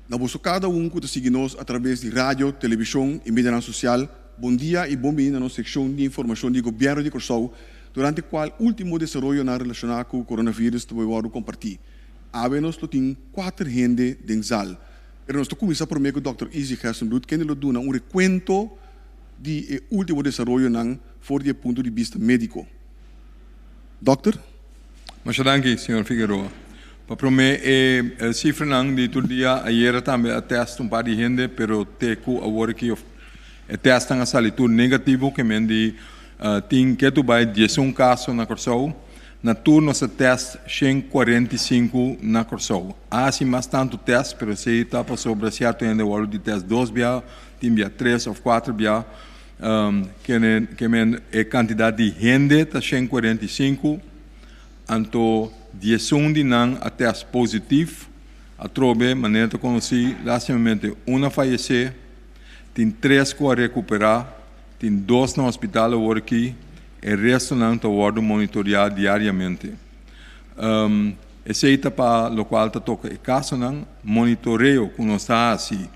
Na boso kada un ku ta sigui nos a traves di radio, televishon i medianan sosial, bon dia i bon bini na nos sekshon di informashon di Gobièrnu di Kòrsou, durante kual último desaroyonan relashoná ku coronavirus ta bai wòrdu kompartí. Awe nos lo tin kuater hende den zal, pero nos ta kuminsá promé ku dòkter Izzy Gerstenbluth kende lo duna un rekuento di e último desaroyonan for di e punto di bista médiko. Dòkter? Masha danki, señor Figueroa. Pa promé e sifranan di tur dia, ayera tambe a tèst un par di hende, pero te ku awor aki e tèstnan a sali tur negativo, ke men di tin ketu bai 11 kaso na Kòrsou. Na tur nos a tèst 145 na Kòrsou. A hasi mas tantu tèst, pero esei ta pasobra sierto hende a wòrdu di tèst dos bia, tin bia tres òf kuater bia. Ke men e kantidat di hende ta 145, anto 11 di nan a tèst positif. Atrobe, manera ta konosí, lastimamente un a fayesé, tin tres ku a rekuperá, tin dos na hospital awor aki, e restonan ta wòrdu monitoriá diariamente. Esei ta pa lokual ta toka e kasonan. Monitoreo ku nos ta hasi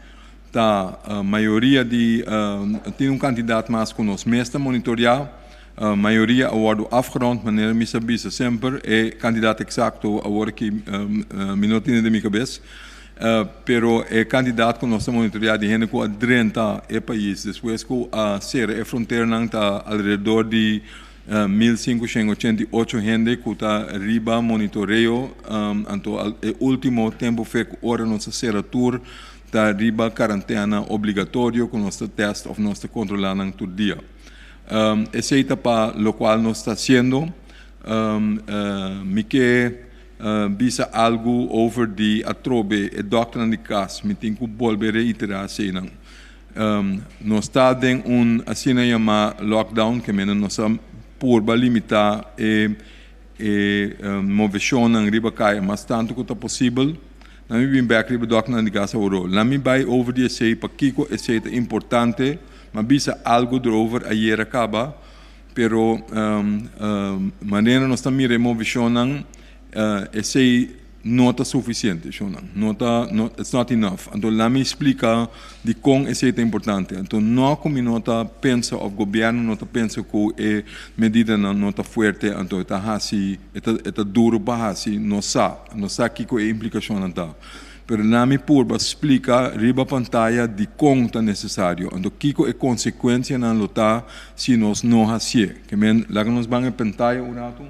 ta mayoria di tin un kantidat mas ku nos mes ta monitoriá. Mayoria a wòrdu afgerond, manera mi sa bisa semper, e kantidat eksakto awor aki mi no tene den mi kabes, pero e kantidat ku nos ta monitoriá di hende ku a drenta e pais despues ku a sera e fronteranan ta alrededor di 1588 hende ku ta riba monitoreo. Anto e ultimo tempu fe ku ora nos a sera tur ta riba karantena obligatorio ku nos ta tèst òf nos ta kontrolá nan tur dia. Esei ta pa lokual nos ta hasiendo. Mi ke bisa algu over di atrobe e dòkternan di kas. Mi tin ku bolbe reiterá eseinan. Nos ta den un asina yamá lockdown, ke mende nos a purba limitá e e moveshonnan riba kaya mas tantu ku ta posibel. Nan mi bin bèk riba dòkternan di kas aworó. Laat mi bai over di esei pakiko esei ta importante. Mi a bisa algu erover ayera kaba, pero manera nos ta mira e moveshonnan esei no ta sufisiente, shonnan. No ta, no, it's not enough. Anto laat mi splika dikon esei ta importante. Anto no ku mi no ta pensa òf gobièrnu no ta pensa ku e medidanan no ta fuerte, anto e ta hasi, e ta, e ta duru pa hasi, nos sa, nos sa kiko e implikashonnan ta. Pero laat mi purba splika riba pantaya dikon ta nesesario, anto kiko e konsekuensianan lo ta si nos no hasié. Ke men, laga nos ban e pantaya un ratu.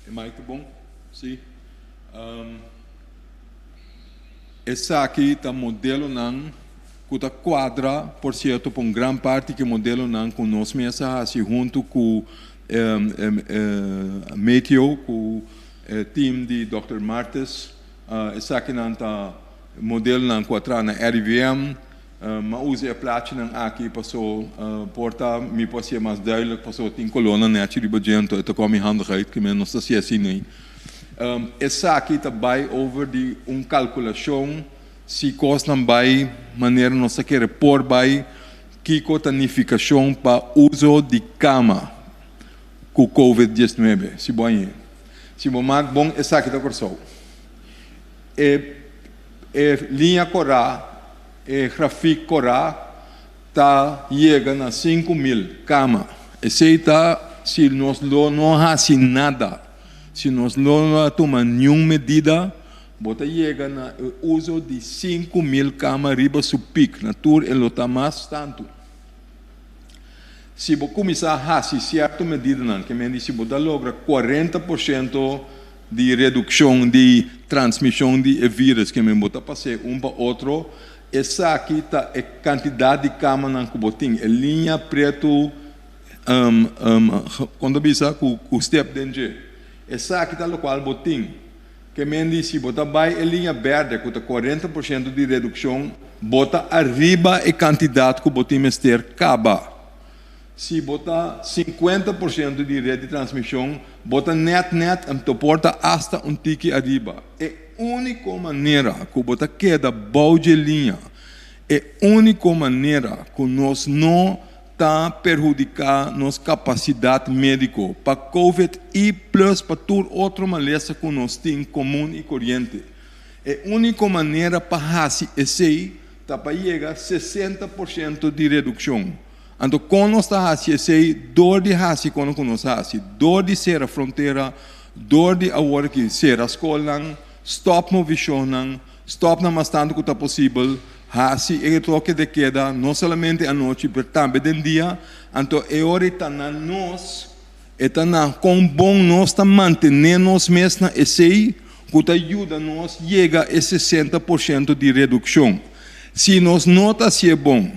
E mic ta bon? Si. Esaki ta modelonan ku ta kuadra, por sierto, pa un gran parti ku e modelonan ku nos mes a hasi huntu ku Meteo, ku e team di dòkter Martes. Esakinan ta modelonan ku a traha na RIVM. M'a usa e plachinan aki paso por ta mi por hasié mas duidelijk paso tin kolónan nechi riba dje anto e ta komi handig uit ke men nos ta hasié asina ei. Esaki ta bai over di un kalkulashon si kosnan bai manera nos ta kere por bai kiko ta nifikashon pa uso di kama ku covid 19 si bo a ñe. Si bo mak bon esaki ta Kòrsou. E e liña korá, e grafik korá ta yega na 5000 kama. Esei ta si nos lo no hasi nada, si nos lo no a tuma niun medida, bo ta yega na e uso di 5000 kama riba su pik. Na tur e lo ta mas tantu. Si bo kuminsá hasi sierto medidanan, ke men di si bo ta logra 40% di redukshon di transmishon di e vírus, ke men bo ta pas'é un pa otro, esaki ta e kantidat di kamanan ku bo tin. E liña pretu, kon ta bisa, ku step den dje. Esaki ta lokual bo tin. Ke men di si bo ta bai e liña bèrdè ku ta 40% di redukshon, bo ta ariba e kantidat ku bo tin mester kaba. Si bo ta 50% di ret di transmishon, bo ta nèt nèt anto por ta asta un tiki ariba. E úniko manera ku bo ta keda bou dje liña, e úniko manera ku nos no. ta perhudiká nos kapasidat médiko pa Covid i plus pa tur otro malesa ku nos tin komun i koriente. E úniko manera pa hasi esei ta pa yega 60% di redukshon. Anto kon nos ta hasi esei? Dor di hasi kono ku nos hasi, dor di sera frontera, dor di awor aki sera skolnan, stòp movishonnan, stòp nan mas tantu ku ta posibel, hasi e toke de keda no solamente anochi pero tambe den dia. Anto e ora ei ta na nos, e ta na kon bon nos ta mantené nos mes na esei ku ta yuda nos yega e 60% di redukshon. Si nos no ta hasié bon,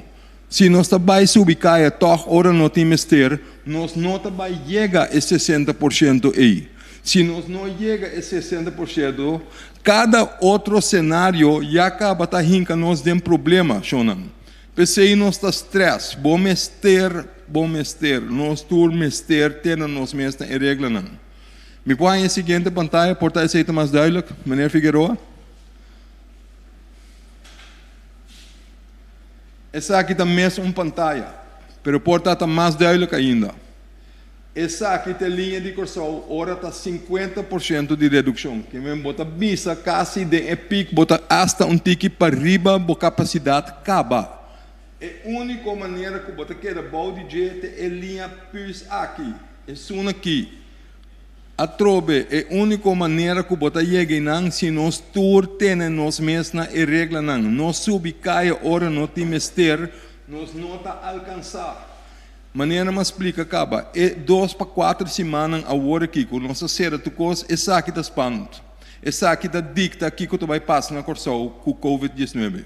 si nos ta bai subi kaya tòg ora no tin mester, nos no ta bai yega e 60% ei. Si nos no yega e 60%, kada otro senario ya kaba ta hinka nos den problema, shonnan. P'esei nos ta strès. Bo mester, bo mester, nos tur mester tene nos mes na e reglanan. Mi por haña e siguiente pantaya, por ta esei ta mas duidelijk, meneer Figueroa? Esaki ta mes un pantaya, pero por ta ta mas duidelijk ainda. Esaki ta e liña di Kòrsou ora ta 50% di redukshon. Ke men bo ta bisa kasi den e pik bo ta asta un tiki pariba bo kapasidat kaba. E úniko manera ku bo ta keda bou di dje ta e liña pus aki, esun aki. Atrobe, e úniko manera ku bo ta yega einan si nos tur tene nos mes na e reglanan. No subi kaya ora no tin mester, nos no ta alkansá. Manera mi a splika kaba, e dos pa kuater simannan awor aki ku nos a sera tur kos, esaki ta spannend. Esaki ta dikta kiko ta bai pasa na Kòrsou ku Covid 19.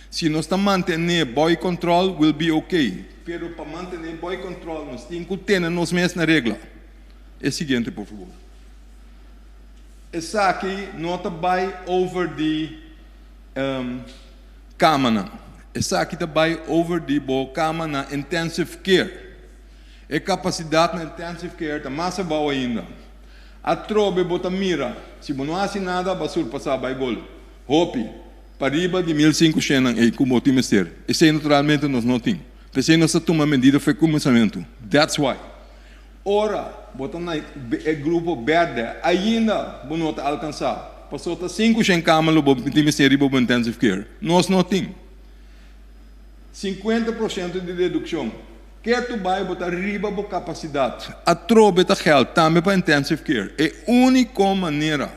Si nos ta mantené bou kòntròl, we'll be okay. Pero pa mantené bou kòntròl nos tin ku tene nos mes na regla. E siguiente por fabor. Esaki no ta bai over di kamanan. Esaki ta bai over di bo kama na intensive care. E kapasidat na intensive care ta mas abou ainda. Atrobe bo ta mira, si bo no hasi nada, bo a surpasá bai gol. Hopi, pariba di 1500 nan ei ku bo tin mester. Esei naturalmente nos no tin. P'esei nos ta tuma medida for e kuminsamentu. That's why. Ora bo ta na e grupo bèrdè, ainda bo no ta alkansá. Pasobra ta 500 kama lo bo tin mester riba bo intensive care. Nos no tin. 50% di redukshon. Ketu bai bo ta riba bo kapasidat. Atrobe ta gèld tambe pa intensive care. E úniko manera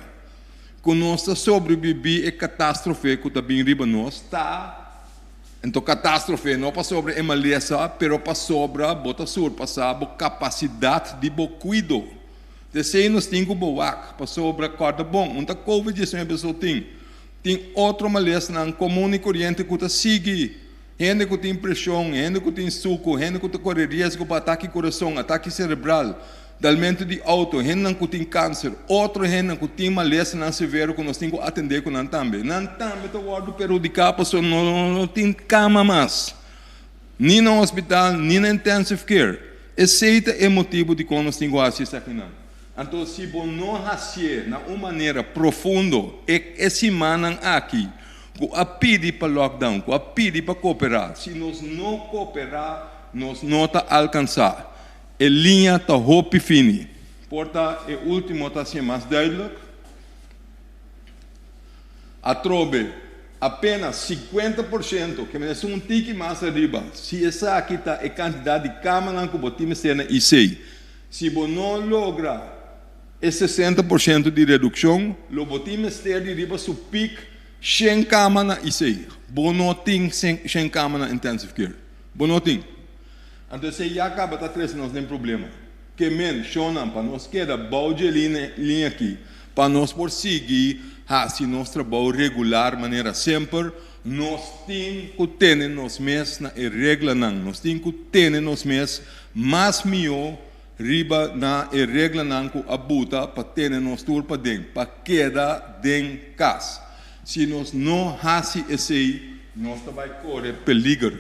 ku nos ta sobrebibí e katástrofe ku ta bin riba nos ta. Enton katástrofe no pasobra e malesa, pero pasobra bo ta surpasá bo kapasidat di bo kuido. T'esei nos tin ku bo wak, pasobra kòrda bon, un ta covid 19 so tin. Tin otro malesanan komun i koriente ku ta sigui. Hende ku tin preshon, hende ku tin suku, hende ku ta kore riesgo pa atake kurason, atake serebral, dalmentu di outo, hendenan ku tin kanser, otro hendenan ku tin malesanan severo ku nos tin ku atendé ku nan tambe. Nan tambe ta wòrdu perhudiká pasobra no no tin kama mas, ni na hospital ni na intensive care. Esei ta e motibu dikon nos tin ku hasi esakinan. Anto si bo no hasié na un manera profundo e e simannan aki ku a pidi pa lockdown, ku a pidi pa kooperá, si nos no kooperá nos no ta alkansá. E liña ta hopi fini. Por ta e último ta hasié mas duidelijk. Atrobe, apenas 50%, ke mester un tiki mas ariba, si esaki ta e kantidat di kamanan ku bo tin mester na IC. Si bo no logra e 60% di redukshon, lo bo tin mester di riba su pik 100 kama na IC. Bo no tin 100 kama na intensive care. Bo no tin. Anto esei ya kaba ta trese nos den problema. Ke men, shonnan, pa nos keda bou dje liña aki, pa nos por sigui hasi nos trabou regular manera semper, nos tin ku tene nos mes na e reglanan. Nos tin ku tene nos mes mas mihó riba na e reglanan ku a buta pa tene nos tur paden, pa keda den kas. Si nos no hasi esei, nos ta bai kore peliger.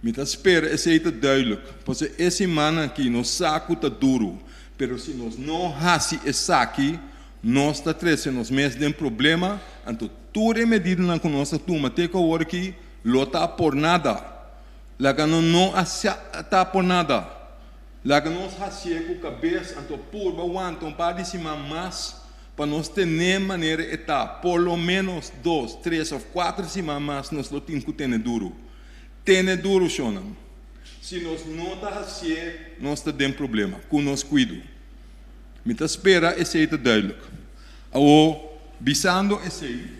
Mi ta spera esei ta duidelijk, pasobra e simannan aki nos sa ku ta duru, pero si nos no hasi esaki, nos ta trese nos mes den problema, anto tur e medidanan ku nos a tuma te ku awor aki lo ta por nada. Laga nos no ta por nada. Laga nos hasié ku kabes anto purba wanta un par di siman mas pa nos ten'é manera e ta. Por lo ménos dos, tres òf kuater siman mas nos lo tin ku tene duru. Tene duru, shonnan. Si nos no ta hasié, nos ta den problema ku nos kuido. Mi ta spera esei ta duidelijk. Awor, bisando esei,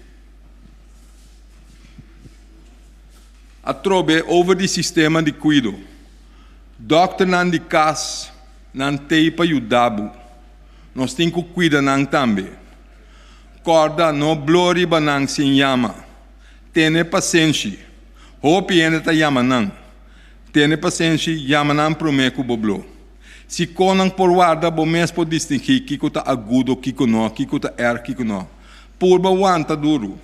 atrobe over di sistema di kuido. Dòkternan di kas nan t'ei pa yuda bo. Nos tin ku kuida nan tambe. Kòrda no blo riba nan sin yama. Tene pasenshi. Hopi hende ta yama nan. Tene pasenshi, yama nan promé ku bo blo. Si kon nan por warda, bo mes por distingí kiko ta agudo, kiko no, kiko ta erg, kiko no. Purba wanta duru.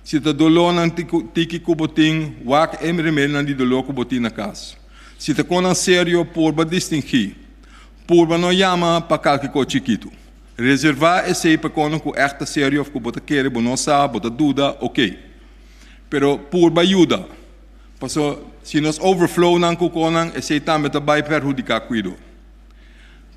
Si ta dolónan tiki ku bo tin, wak e remedinan di doló ku bo tin na kas. Si ta konan serio, purba distingí. Purba no yama pa kalke kos chikitu. Reservá esei pa konan ku ègt ta serio òf ku bo ta kere bo no sa, bo ta duda, oké. Pero purba yuda. Paso si nos overflow nan ku konan, esei tambe ta bai perhudiká kuido.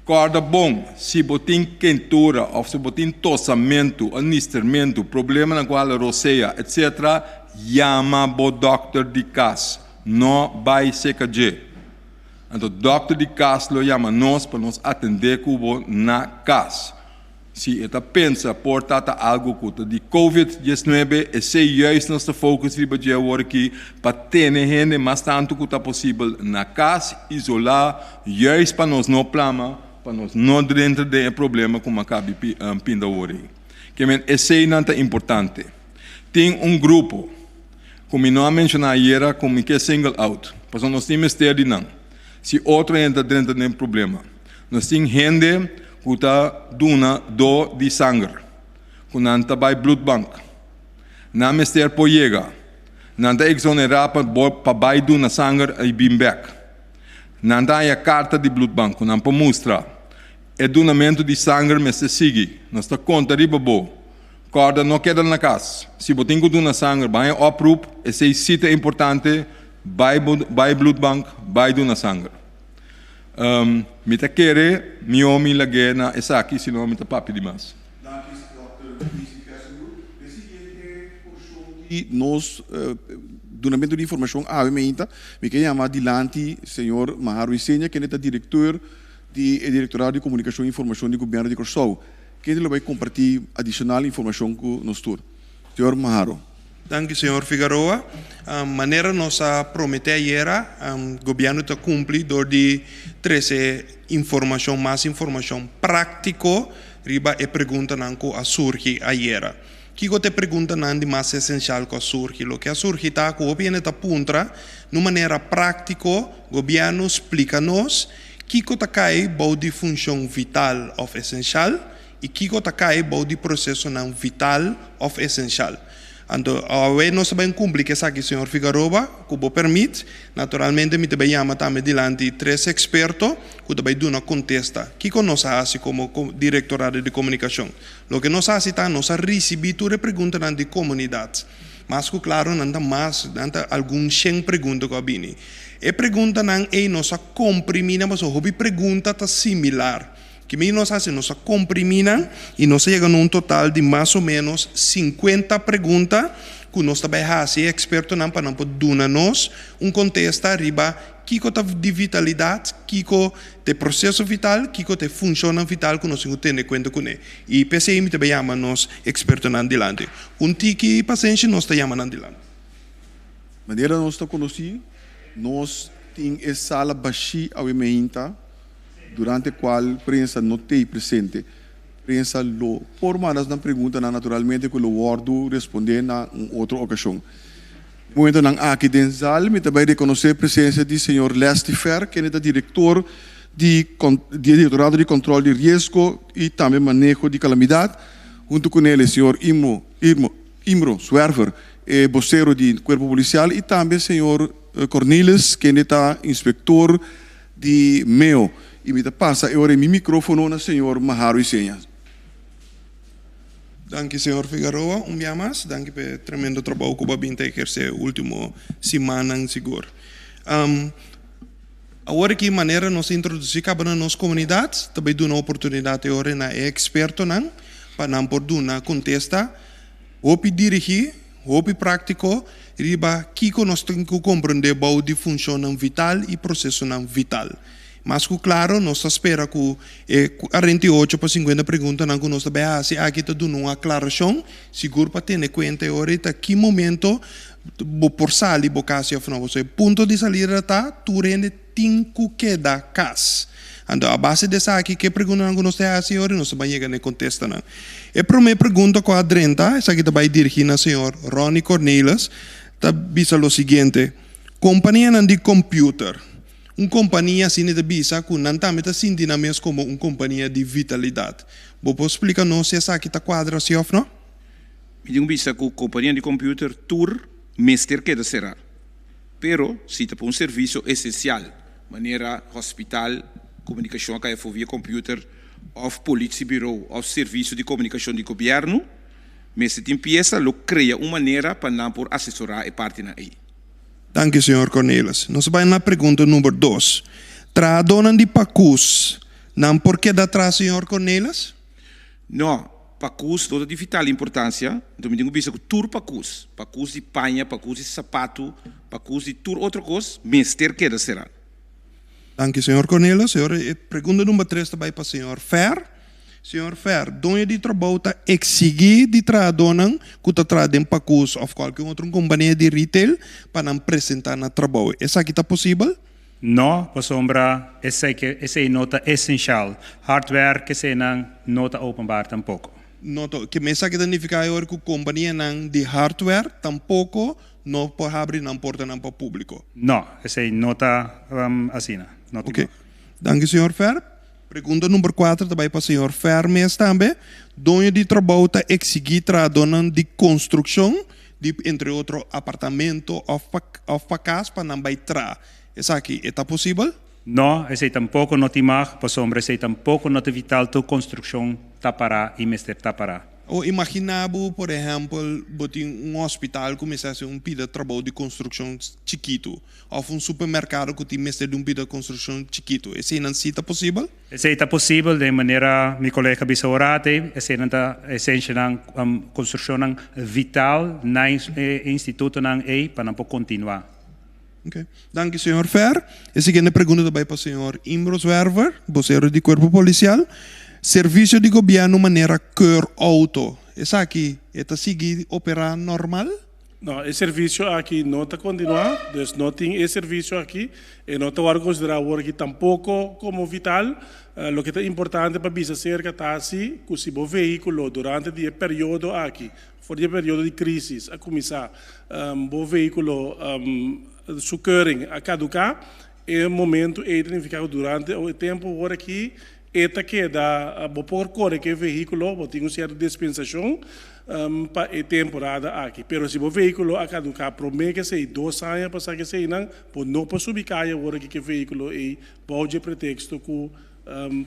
Kòrda bon, si bo tin kentura òf si bo tin tosamentu o nistermentu, problemanan ku hala rosea, etc. Yama bo dòkter di kas, no bai seka dje. Anto dòkter di kas lo yama nos pa nos atendé ku bo na kas. Si e ta pensa por ta ta algu ku ta di Covid 19, esei juist nos ta focus riba dje awor aki pa tene hende mas tantu ku ta posibel na kas, isolá, juist pa nos no plama, pa nos no drenta den e problema ku Maccabi pinta awor ei. Ke men eseinan ta importante. Tin un grupo ku mi no a menshoná ayera ku mi ke single out, pasobra nos tin mester di nan si otro hende ta drenta den problema. Nos tin hende ku ta duna do di sanger, ku nan ta bai bloedbank. Nan mester por yega. Nan ta eksonerá pa pa bai duna sanger i bin bèk. Nan ta haña karta di bloedbank ku nan por mustra. E dunamentu di sanger mester sigui. Nos ta konta riba bo. Kòrda no keda na kas. Si bo tin ku duna sanger, bai un oproep. Esei sí ta importante. Bai bai bloedbank, bai duna sanger. Mi ta kere mihó mi lag'é na esaki, sino mi ta papia di mas. Danki Dòkter Casey Kessenbroek. E siguiente porshon di nos dunamentu di informashon awe meinta, mi ke yama dilanti señor Maharo Isenia, kende ta direkteur di e Direktorado di Komunikashon i Informashon di Gobièrnu di Kòrsou, kende lo bai kompartí adishonal informashon ku nos tur. Señor Maharo. Danki señor Figaroa. Manera nos a promete ayera, gobierno ta cumpli door di trece informacion, mas informacion practico riba e preguntanan cu a surgi ayera. Kico ta e preguntanan di mas esencial cu a surgi? Loke a surgi ta cu hopi hende ta puntra, na un manera practico gobierno splica nos kico ta cay bou di funcion vital of esencial, I kiko ta kai bou di prosesonan vital òf esenshal? Anto, awe nos ta bai kumpli ku esaki, señor Figaroba, ku bo permit. Naturalmente mi ta bai yama tambe dilanti tres eksperto ku ta bai duna kontesta. Kiko nos a hasi komo Direktorado di Komunikashon? Loke nos a hasi ta nos a risibí tur e preguntanan di komunidat. Mas ku klaro nan ta mas, nan ta algun shen pregunta ku a bini. E preguntanan ei nos a komprimí nan pasobra hopi pregunta ta similar. Kimin nos hasi? Nos a komprimí nan i nos a yega na un total di mas o ménos 50 pregunta ku nos ta bai hasi e ekspertonan pa nan por duna nos un kontesta riba kiko ta di vitalidat, kiko ta e proseso vital, kiko ta e funshonnan vital ku nos tin ku tene kuenta kuné. I p'esei mi ta bai yama nos ekspertonan dilanti. Un tiki pasenshi nos ta yama nan dilanti. Manera nos ta konosí, nos tin e sala bashí awe meinta. Durante cual prensa no t'ey presente. Prensa lo por manda nan preguntanan naturalmente cu lo wordo responde na un otro ocasion. E momentonan aki den zaal mi ta bay reconoce presencia di señor Leslie Fer, kende ta director di di e Directorado di Control di Riesgo y tambe Maneho di Calamidad, hunto cu nele señor Imo Irmo Imro Zwerver, e vocero di Cuerpo Policial y tambe señor Cornelis, kende ta inspector Di meo, y mi ta pasa e ora mi microfono na señor Maharo Iseña. Danki señor Figaroa un bia mas, danki pa e tremendo trabou ku bo a bin ta ehersé e ultimo simannan sigur. Awor aki manera nos a introdusí kaba na nos komunidat, ta bai duna oportunidat e ora na e ekspertonan pa nan por duna kontesta hopi dirigí, hopi práktiko riba kiko nos tin ku komprendé bou di funshonnan vital i prosesonan vital. Mas ku klaro nos ta spera ku e 48 pa 50 preguntanan ku nos ta bai hasi aki ta duna un aklarashon sigur pa tene kuenta e ora ei ta ki momento bo por sali bo kas òf no. Pasobra e punto di salida ta tur hende tin ku keda kas. Anto a base di esaki ke preguntanan ku nos ta hasi ora nos ta bai yega na e kontestanan. E promé pregunta ku a drenta, esaki ta bai dirigí na señor Ronnie Cornelis, ta bisa lo siguiente, Kompanianan di kòmpiuter, un kompania asina ta bisa ku nan tambe ta sinti nan mes komo un kompania di vitalidat. Bo por splika nos si esaki ta kuadra si òf no? Mi tin ku bisa ku kompania di kòmpiuter tur mester keda será. Pero si ta pa un servisio esensial, manera hospital, komunikashon a kaya for via kòmpiuter òf politsiebureau òf servisio di komunikashon di gobièrnu, mester tin piesa lo krea un manera pa nan por asesorá e partinan ei. Danki, señor Cornelis. Nos a bai na pregunta number dos. Trahadónan di pakus nan por keda atras, señor Cornelis? No, pakus no ta di vital importansia, enton mi tin ku bisa ku tur pakus, pakus di paña, pakus di sapatu, pakus di tur otro kos, mester keda será. Danki, señor Cornelis. Señor, e pregunta number tres ta bai pa señor Fer. Señor Fer, doño di trabou ta eksigí di trahadónan ku ta traha den pakus òf kualke otro kompania di retail pa nan presentá na trabou. Esaki ta posibel? No, pasobra esei no ta esenshal. Hardwerk eseinan no ta openbaar tampoko. No ta, ke mes esaki ta nifiká e ora ku kompanianan di hardware tampoko no por habri nan portanan pa públiko? No, esei no ta asina. No tin Oke. Danki señor Fer. Pregunta number kuater ta bai pa señor Fer mes tambe. Doño di trabou ta eksigí trahadónan di konstrukshon di entre otro apartamento òf pa òf pa kas pa nan bai traha. Esaki e ta posibel? No, esei tampoko no tin mag, pasobra esei tampoko no ta vital tur konstrukshon ta pará i mester ta pará. O imaginá bo, por ehèmpel, bo tin un hospital ku mester hasi un pida trabou di konstrukshon chikitu òf un supermerkado ku tin mester di un pida konstrukshon chikitu. Eseinan sí ta posibel? Esei ta posibel den manera mi kolega bisa ora te, eseinan ta esenshanan, konstrukshonnan vital na e institutonan ei pa nan por kontinuá. Ok. Danki señor Fer. E siguiente pregunta ta bai pa señor Imro Zwerver, bosero di Cuerpo Policial. Servicio di gobierno manera keur auto, esaki e ta sigui opera normal? No, e servicio aki no ta continua, dus no tin e servicio aki, e no ta worde considera awor aki tampoco como vital. Loke ta importante pa bisa acerca ta si cu si bo vehiculo durante di e periodo aki, for di e periodo di crisis a cuminsa, bo vehiculo su keuring a caduca, e momento ey ta nifica cu durante e tempo awor aki E ta keda, bo por kore ku e vehíkulo, bo tin un sierto dispensashon pa e temporada aki. Pero si bo vehíkulo a kaduká promé ku esei, dos aña pasá ku eseinan, bo no por subi kaya awor aki ku e vehíkulo ei bou dje preteksto ku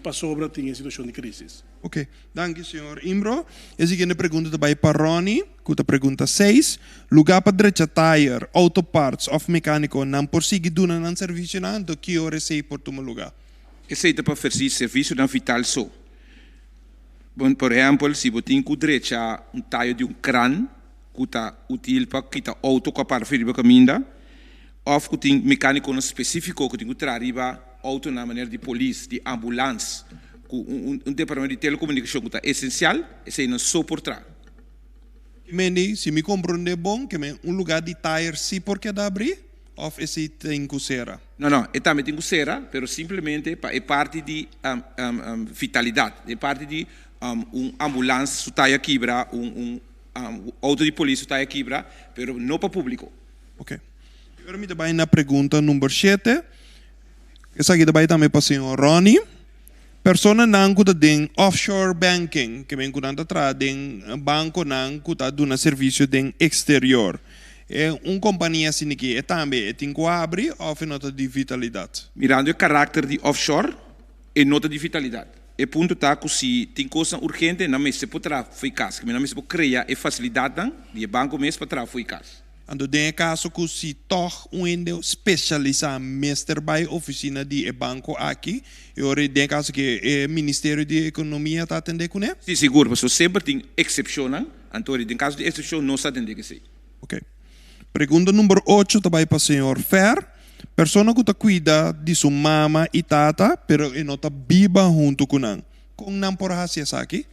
pasobra tin e situashon di krísis. Oke, danki señor Imbro. E siguiente pregunta ta bai pa Ronnie, ku ta pregunta seis, Lugá pa drecha tayer, auto parts òf mekániko nan por sigui duna nan servisionan? Anto ki ora esei por tuma lugá? Esei ta pa ofresí servisionan vital so. Bon, por ehèmpel, si bo tin ku drecha un tayo di un kran ku ta útil pa kita outo ku a para riba kaminda, òf ku tin mekánikonan spesífiko ku tin ku traha riba outonan manera di polis, di ambulans, ku un departamento di telekomunikashon ku ta esensial, eseinan so por traha. Meni, si mi komprondé bon, ke men un lugá di tayer sí por keda abrí? Of esei tin ku sera? No, no, e tambe tin ku sera, pero simplemente pa e parti di vitalidat, e parti di un ambulans su taya kibra, un auto di polis su taya kibra, pero no pa publico. Ok. Awor mi ta bai na pregunta number shete. Esaki ta bai tambe pa señor Ronnie. Personanan ku ta den offshore banking, ke men ku nan ta traha den bankonan ku ta duna servisio den eksterior. E un kompania asina ki e tambe e tin ku habri òf e no ta di vitalidat? Mirando e karakter di offshore, e no ta di vitalidat. E punto ta ku si tin kosnan urgente, nan mester por traha fo'i kas. Ke men nan mester por krea e fasilidatnan di e banko mes pa traha fo'i kas. Anto den e kaso ku si tòg un hende spesialisá mester bai ofisina di e banko aki, e ora den e kaso aki e Ministerio di Ekonomia ta atendé kuné? Sí, sigur, pasobra semper tin eksepshonnan, anto den kaso di eksepshon nos ta atendé ku esei. Ok. Pregunta number ocho ta bai pa señor Fer. Persona ku ta kuida di su mama i tata, pero e no ta biba huntu ku nan, kon nan por hasi esaki?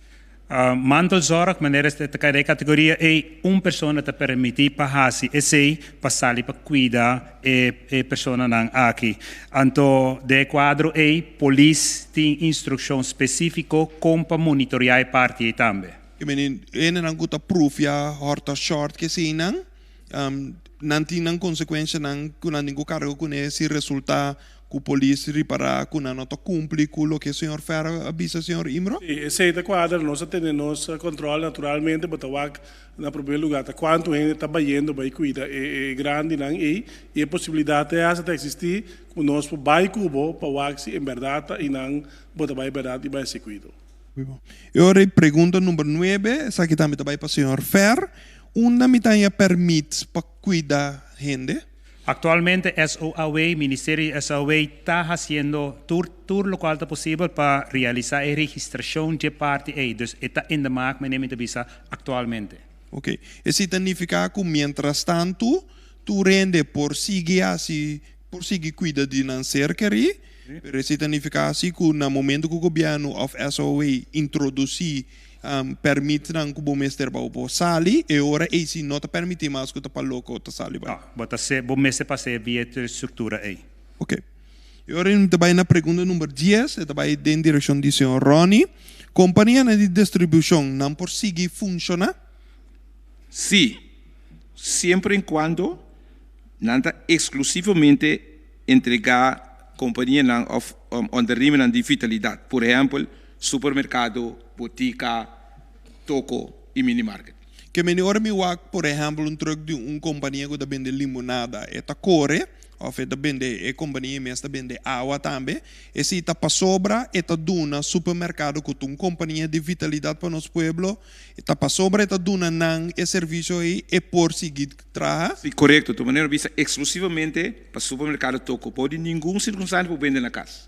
Mantelzorg, manera ta kai den e kategoria ei, un persona ta permití pa hasi esei pa sali pa kuida e e personanan aki. Anto den e kuadro ei polis tin instrukshon spesífiko kon pa monitoriá e parti ei tambe. Ke meni hendenan ku ta prufia hòrta shòrt ke eseinan, nan tin nan konsekuenshanan ku nan tin ku karga kuné si resultá Ku polis ripará ku nan no ta kumpli ku loke señor Ferro a bisa señor Imro? Sí, esei ta kuadra. Nos a tene nos kòntròl naturalmente, bo ta wak na promé lugá ta kuantu hende ta bayendo bai kuida e grandinan ei i e posibilidat ta hasta ta eksistí ku nos por bai ku bo pa wak si en bèrdat ta einan bo ta bai bèrdat i bai hasi kuido. E ora ei pregunta number nuebe, esaki tambe ta bai pa señor Fer, Unda mi ta haña pèrmit pa kuida hende? Actualmente SOAW, Ministerio di SOAW ta haciendo tur tur locual ta posibel pa realisa e registracion dje parti ey. Dus e ta in de maak, meneer mi ta bisa, actualmente. Ok. Esey ta nifica cu mientras tanto tur hende por sigui haci, por sigui cuida di nan ser keri, pero esey ta nifica haci cu na momento cu gobierno of SOAW introduci Permitnan ku bo mester pa bo por sali, e ora ei si no ta permití mas ku ta pa loko ta sali bai. No, bo ta se, bo mester pasa e via e struktura ei. Ok. E ora ei mi ta bai na pregunta number dies, e ta bai den direkshon di señor Ronnie. Kompanianan di distribushon nan por sigui funshoná? Sí, siempre en cuando nan ta eksklusivamente entregá kompanianan òf ondernemernan di vitalidat, por ehèmpel, supermerkado, botika, toko i minimarket. Ke meni ora mi wak, por ehèmpel, un trùk di un kompania ku ta bende limonada, e ta kore, òf e ta bende, e kompania mes ta bende awa tambe, esei ta pasobra e ta duna supermerkado ku ta un kompania di vitalidat pa nos pueblo, ta pasobra e ta duna nan e servisio ei, e por sigui traha? Si, korekto. Tu manera bisa eksklusivamente pa supermerkado toko. Bo di ningun sirkunstansia por bende na kas.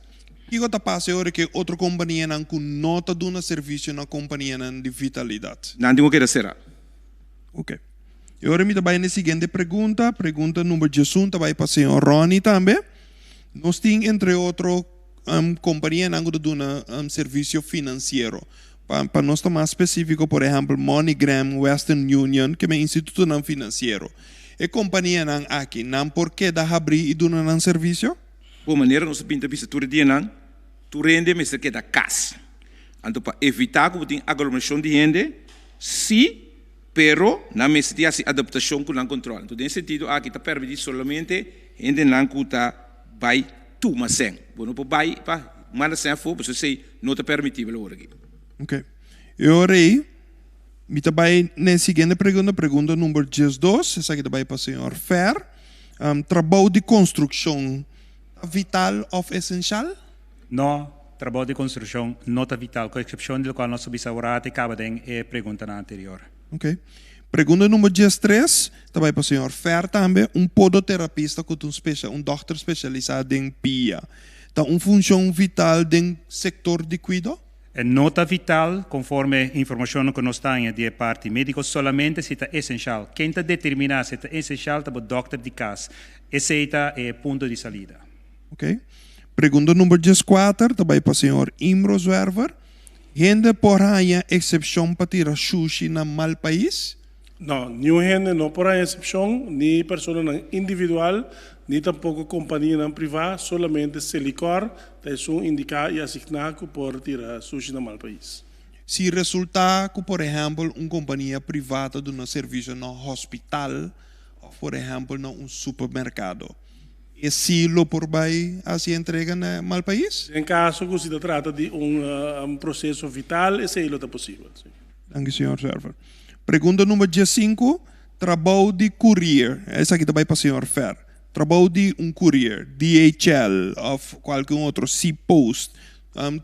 Kiko ta pasa e ora ku e otro kompanianan ku no ta duna servisio na kompanianan di vitalidat? Nan tin ku keda será. Oke. E ora mi ta bai na e siguiente pregunta. Pregunta number diesun ta bai pa señor Ronnie tambe. Nos tin entre otro kompanianan ku ta duna servisio finansiero. Pa nos ta mas spesífiko, por ehèmpel MoneyGram, Western Union, ke men institutonan finansiero. E kompanianan aki, nan por keda habrí i duna nan servisio? Bo manera nos a pinta bisa tur e dianan, tur hende mester keda kas. Anto pa evitá ku bo tin aglomerashon di hende, sí, pero nan mester tin hasi adaptashon ku nan kontrol. Anto den e sentido aki ta permití solamente hendenan ku ta bai tuma sèn. Bo no por bai pa manda sèn afó, pasobra esei no ta permitibel awor aki. Ok. E ora ei, mi ta bai na e siguiente pregunta, pregunta number diesdos. Esaki ta bai pa señor Fer. Trabou di konstrukshon ta vital òf esenshal? No, trabou di konstrukshon no ta vital, ku eksepshon di lokual nos a bisa awor a kaba den e preguntanan anterior. Ok. Pregunta number diestres ta bai pa señor Fer tambe. Un podoterapista ku ta un specia un dòkter spesialisá den pia ta un funshon vital den sektor di kuido? E no ta vital, konforme informashonnan ku nos taña di e parti médiko, solamente si ta esenshal. Ken ta determiná si ta esenshal ta bo dòkter di kas. Esei ta e punto di salida. Ok. Pregunta number dieskuater ta bai pa señor Imro Zwerver. Hende por haña eksepshon pa tira shushi na mal pais? No, niun hende no por haña eksepshon, ni personanan individual, ni tampoko kompanianan privá, solamente Selikor ta esun indiká i asigná ku por tira sushi na mal pais. Si resultá ku por ehèmpel un kompania privá ta duna servisio na hospital òf por ehèmpel na un supermerkado, E si lo por bai hasi entrega na mal pais? Den kaso ku si ta trata di un proseso vital esei lo ta posibel, si. Danki señor Zwerver. Pregunta number diesinku, Trabou di courier, esaki ta bai pa señor Fer. Trabou di un courier, DHL of kualke un otro, C-post,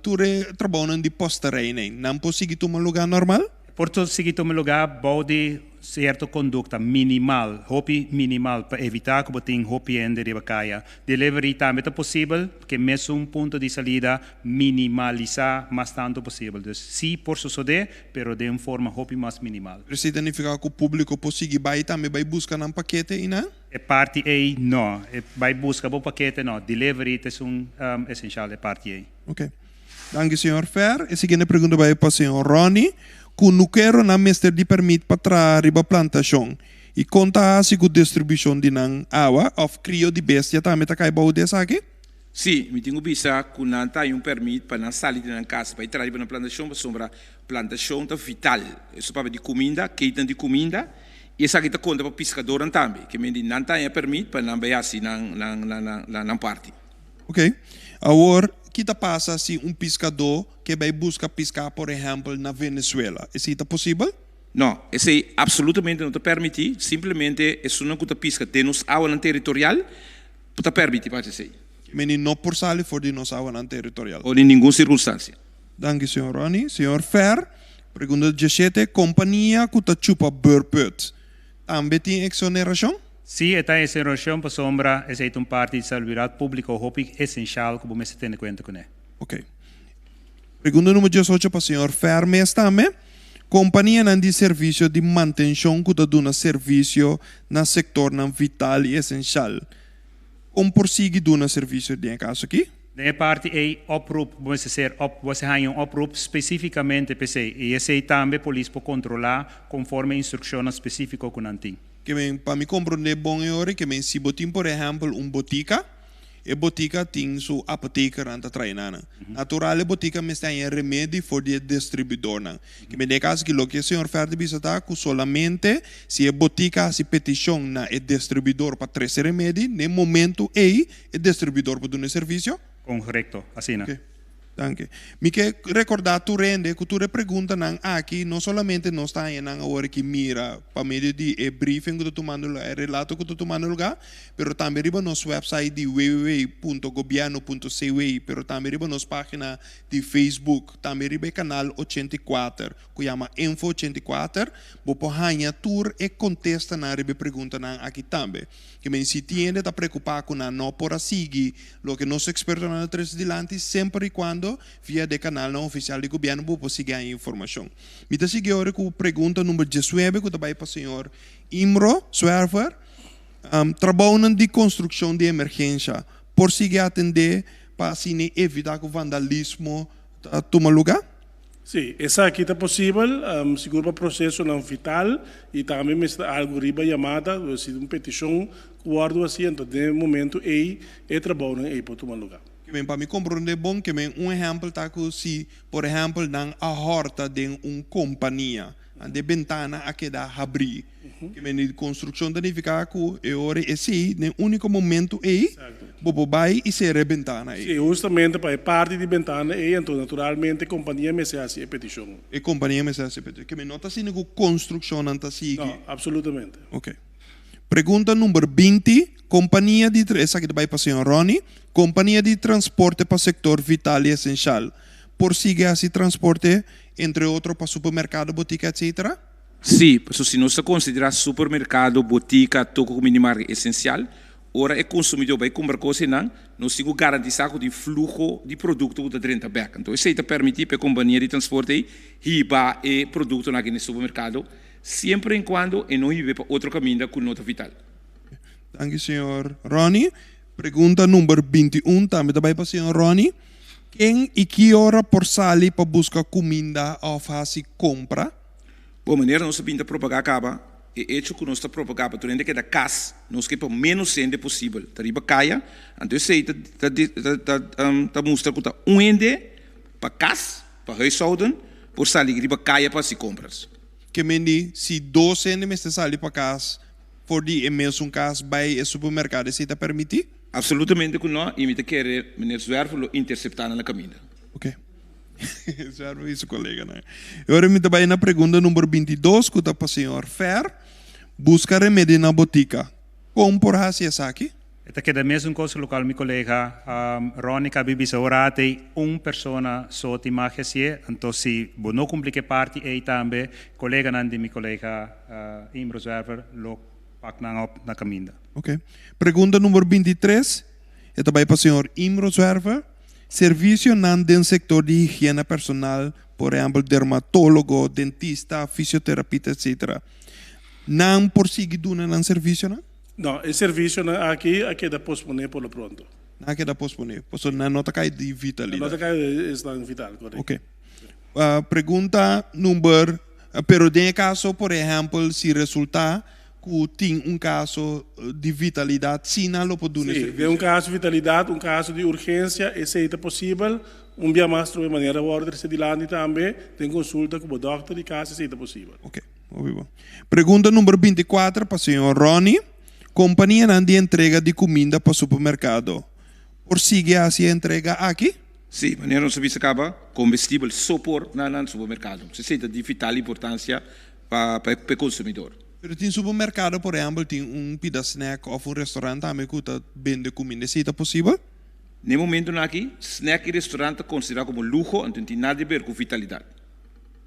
tur e trabounan di posterij nan, nan por sigui tuma luga normal? Por sigui tuma luga bou di. sierto kondukta minimal, hopi minimal, pa evitá ku bo tin hopi hende riba kaya. Delivery tambe ta posibel, ku mesun punto di salida, minimalisá mas tantu posibel. Dus sí por sosodé, pero den un forma hopi mas minimal. Pero esei ta nifiká ku públiko por sigui bai tambe bai buska nan pakete einan? E parti ei no. E bai buska bo pakete no. Delivery ta esun esenshal e parti ei. Ok. Danki señor Fer. E siguiente pregunta bai pa señor Ronny. Kunukeronan mester di permit pa traha riba plantashon? I kon ta hasi ku distribushon di nan awa òf krio di bestia tambe ta kai bou di esaki? Sí, mi tin ku bisa ku nan ta haña un pèrmit pa nan sali di nan kas bai traha riba nan plantashon pasobra plantashon ta vital. Eso papia di kuminda, keten di kuminda i esaki ta konta pa piskadornan tambe. Ke men di nan ta haña pèrmit pa nan bai hasi nan nan nan parti. Ok. Awor, ki ta pasa si un piskadó ke bai buska piská por ehèmpel na Venezuela? Esei ta posibel? No, esei absolutamente no ta pèrmití. Simplemente esunnan ku ta piska den nos awanan teritorial ta pèrmití pa hasi esei. Meni no por sali for di nos awanan teritorial. O den ningun sirkunstansia. Danki, señor Ronnie. Señor Fer, pregunta diesshete, Kompania ku ta chupa beurput tambe tin eksonerashon? Sí, e ta eksonerashon pasobra esei ta un parti di salubridat públiko hopi esenshal ku bo mester tene kuenta kuné. Ok. Pregunta numero diesocho pa señor Fer mes tambe. Kompanianan di servisio di mantenshon ku ta duna servisio na sektornan vital i esenshal, kon por sigui duna servisio den e kaso aki? Den e parti ei, oproep bo mester ser op, bo mester haña un oproep spesífikamente p'esei, i esei tambe polis por kontrolá konforme instrukshonnan spesífiko ku nan tin. Ke men, pa mi komprondé bon e ora, ke men si bo tin por ehèmpel un botika, E botika tin su apotekernan ta trae nan. Natural e botika mester haña remedi for di e distribuidornan. Ke men den e kaso aki loke e señor Ferdi bisa ta ku solamente si e botika hasi petishon na e distribuidor pa trese remedi, na e momento ei e distribuidor por duna e servisio. Korekto, asina. Oke, danki. Mi ke rekordá tur hende ku tur e preguntanan aki no solamente nos ta haña nan awor aki mira pa medio di e briefing ku ta tumando lugá, e relato ku ta tumando lugá, pero tambe riba nos website di www.gobierno.cw, pero tambe riba nos página di Facebook, tambe riba e kanal 84 ku yama Info 84, bo por haña tur e kontestanan riba e preguntanan aki tambe. Ke men si tin hende ta preokupá ku nan no por a sigui loke nos ekspertonan a trese dilanti, semper i kuando via di e kanalnan ofisial di gobièrnu bo por sigui haña informashon. Mi ta sigui ora ku pregunta number diesnuebe ku ta bai pa señor Imro Zwerver. Trabounan di konstrukshon di emergensha por sigui atendé pa asina evitá ku vandalismo ta tuma lugá? Sí, esaki ta posibel, sigur pa prosesonan vital i tambe mester ta algu riba yamada, si un petishon ku wòrdu hasi, anto den e momentu ei e trabounan ei por tuma lugá. Ke men pa mi komprondé bon, ke men un ehèmpel ta ku si por ehèmpel nan a hòrta den un kompania, Ante e bentana a keda habrí. Ke men di konstrukshon ta nifiká ku e ora esei, den úniko momentu ei, bo por bai i sera e bentana ei. Sí, hustamente pa e parti di bentana ei, anto naturalmente e kompania mester hasi e petishon. E kompania mester hasi e petishon. Ke men no ta asina ku konstrukshonnan ta sigui. No, absolutamente. Oke. Pregunta number 20, Kompania di, esaki ta bai pa señor Ronnie, Kompania di transporte pa sektor vital i esenshal por sigui hasi transporte Entre otro pa supermercado, botica etc. Sí, pasobra si nos ta considera supermercado, botica, toko cu minimarket esencial, ora e consumidor bay cumpra cos einan, nos tin cu garantisa cu tin fluho di producto cu ta drenta bek. Anto esey ta permiti pa e compania di transporte ey hiba e productonan aki na e supermercado, siempre en cuando e no hibe pa otro caminda cu no ta vital. Danki señor Ronnie. Pregunta number 21 tambe ta bay pa señor Ronnie. Ken i ki ora por sali pa buska kuminda òf hasi kompra? Bon, manera nos a bin ta propagá kaba, e echo ku nos ta propagá pa tur hende keda kas, nos ke pa ménos hende posibel ta riba kaya, anto esei ta ta ta mustra ku ta un hende pa kas, pa huishouden, por sali riba kaya pa hasi kompras. Ke mende si dos hende mester sali pa kas for di e mesun kas bai e supermerkado esei ta permití? Absolutamente ku no, i mi ta kere meneer Zwerver lo interseptá nan na kaminda. Ok. Zwerver i su koleganan. E ora mi ta bai na pregunta number 22 ku ta pa señor Fer. Buska remedi na botika. Kon por hasi esaki? E ta keda mesun kos ku lokual mi kolega Ronnie kabi bisa ora atei un persona so tin mag hasié, anto si bo no kumpli ku e parti ei tambe koleganan di mi kolega Imro Zwerver lo pak nan op na kaminda. Ok. Pregunta number 23, e ta bai pa señor Imro Zwerver. Servisionan den sektor di higiena personal, por ehèmpel dermatólogo, dentista, fisioterapita, etc. Nan por sigui duna nan servisionan? No, e servisionan aki a keda posponé por lo pronto. Nan a keda posponé, pasobra nan no ta kai di vitalidad. Nan no ta kai di esnan vital, korekto. Ok. Pregunta number, pero den e kaso, por ehèmpel, si resultá ku tin un kaso di vitalidat, si nan lo por duna e Sí, servisio? den un kaso di vitalidat, un kaso di urgensia, esei ta posibel. Un bia mas trobe manera wòrdu trese dilanti tambe, den konsulta ku bo dòkter di kas, esei ta posibel. Ok. Hopi bon. Pregunta number 24 pa señor Ronnie. Kompanianan di entrega di kuminda pa supermerkado por sigui hasi e entrega aki? Sí, manera nos a bisa kaba, kombestibel so por na nan supermerkado. Esei ta di vital importansia pa pa e konsumidor. Pero tin supermerkado, por ehèmpel, tin un pida snack òf un restorant tambe ku ta bende kuminda. Esei ta posibel? Na e momentunan aki, snack i restorant ta konsiderá komo luho, anto no tin nada di ber ku vitalidat.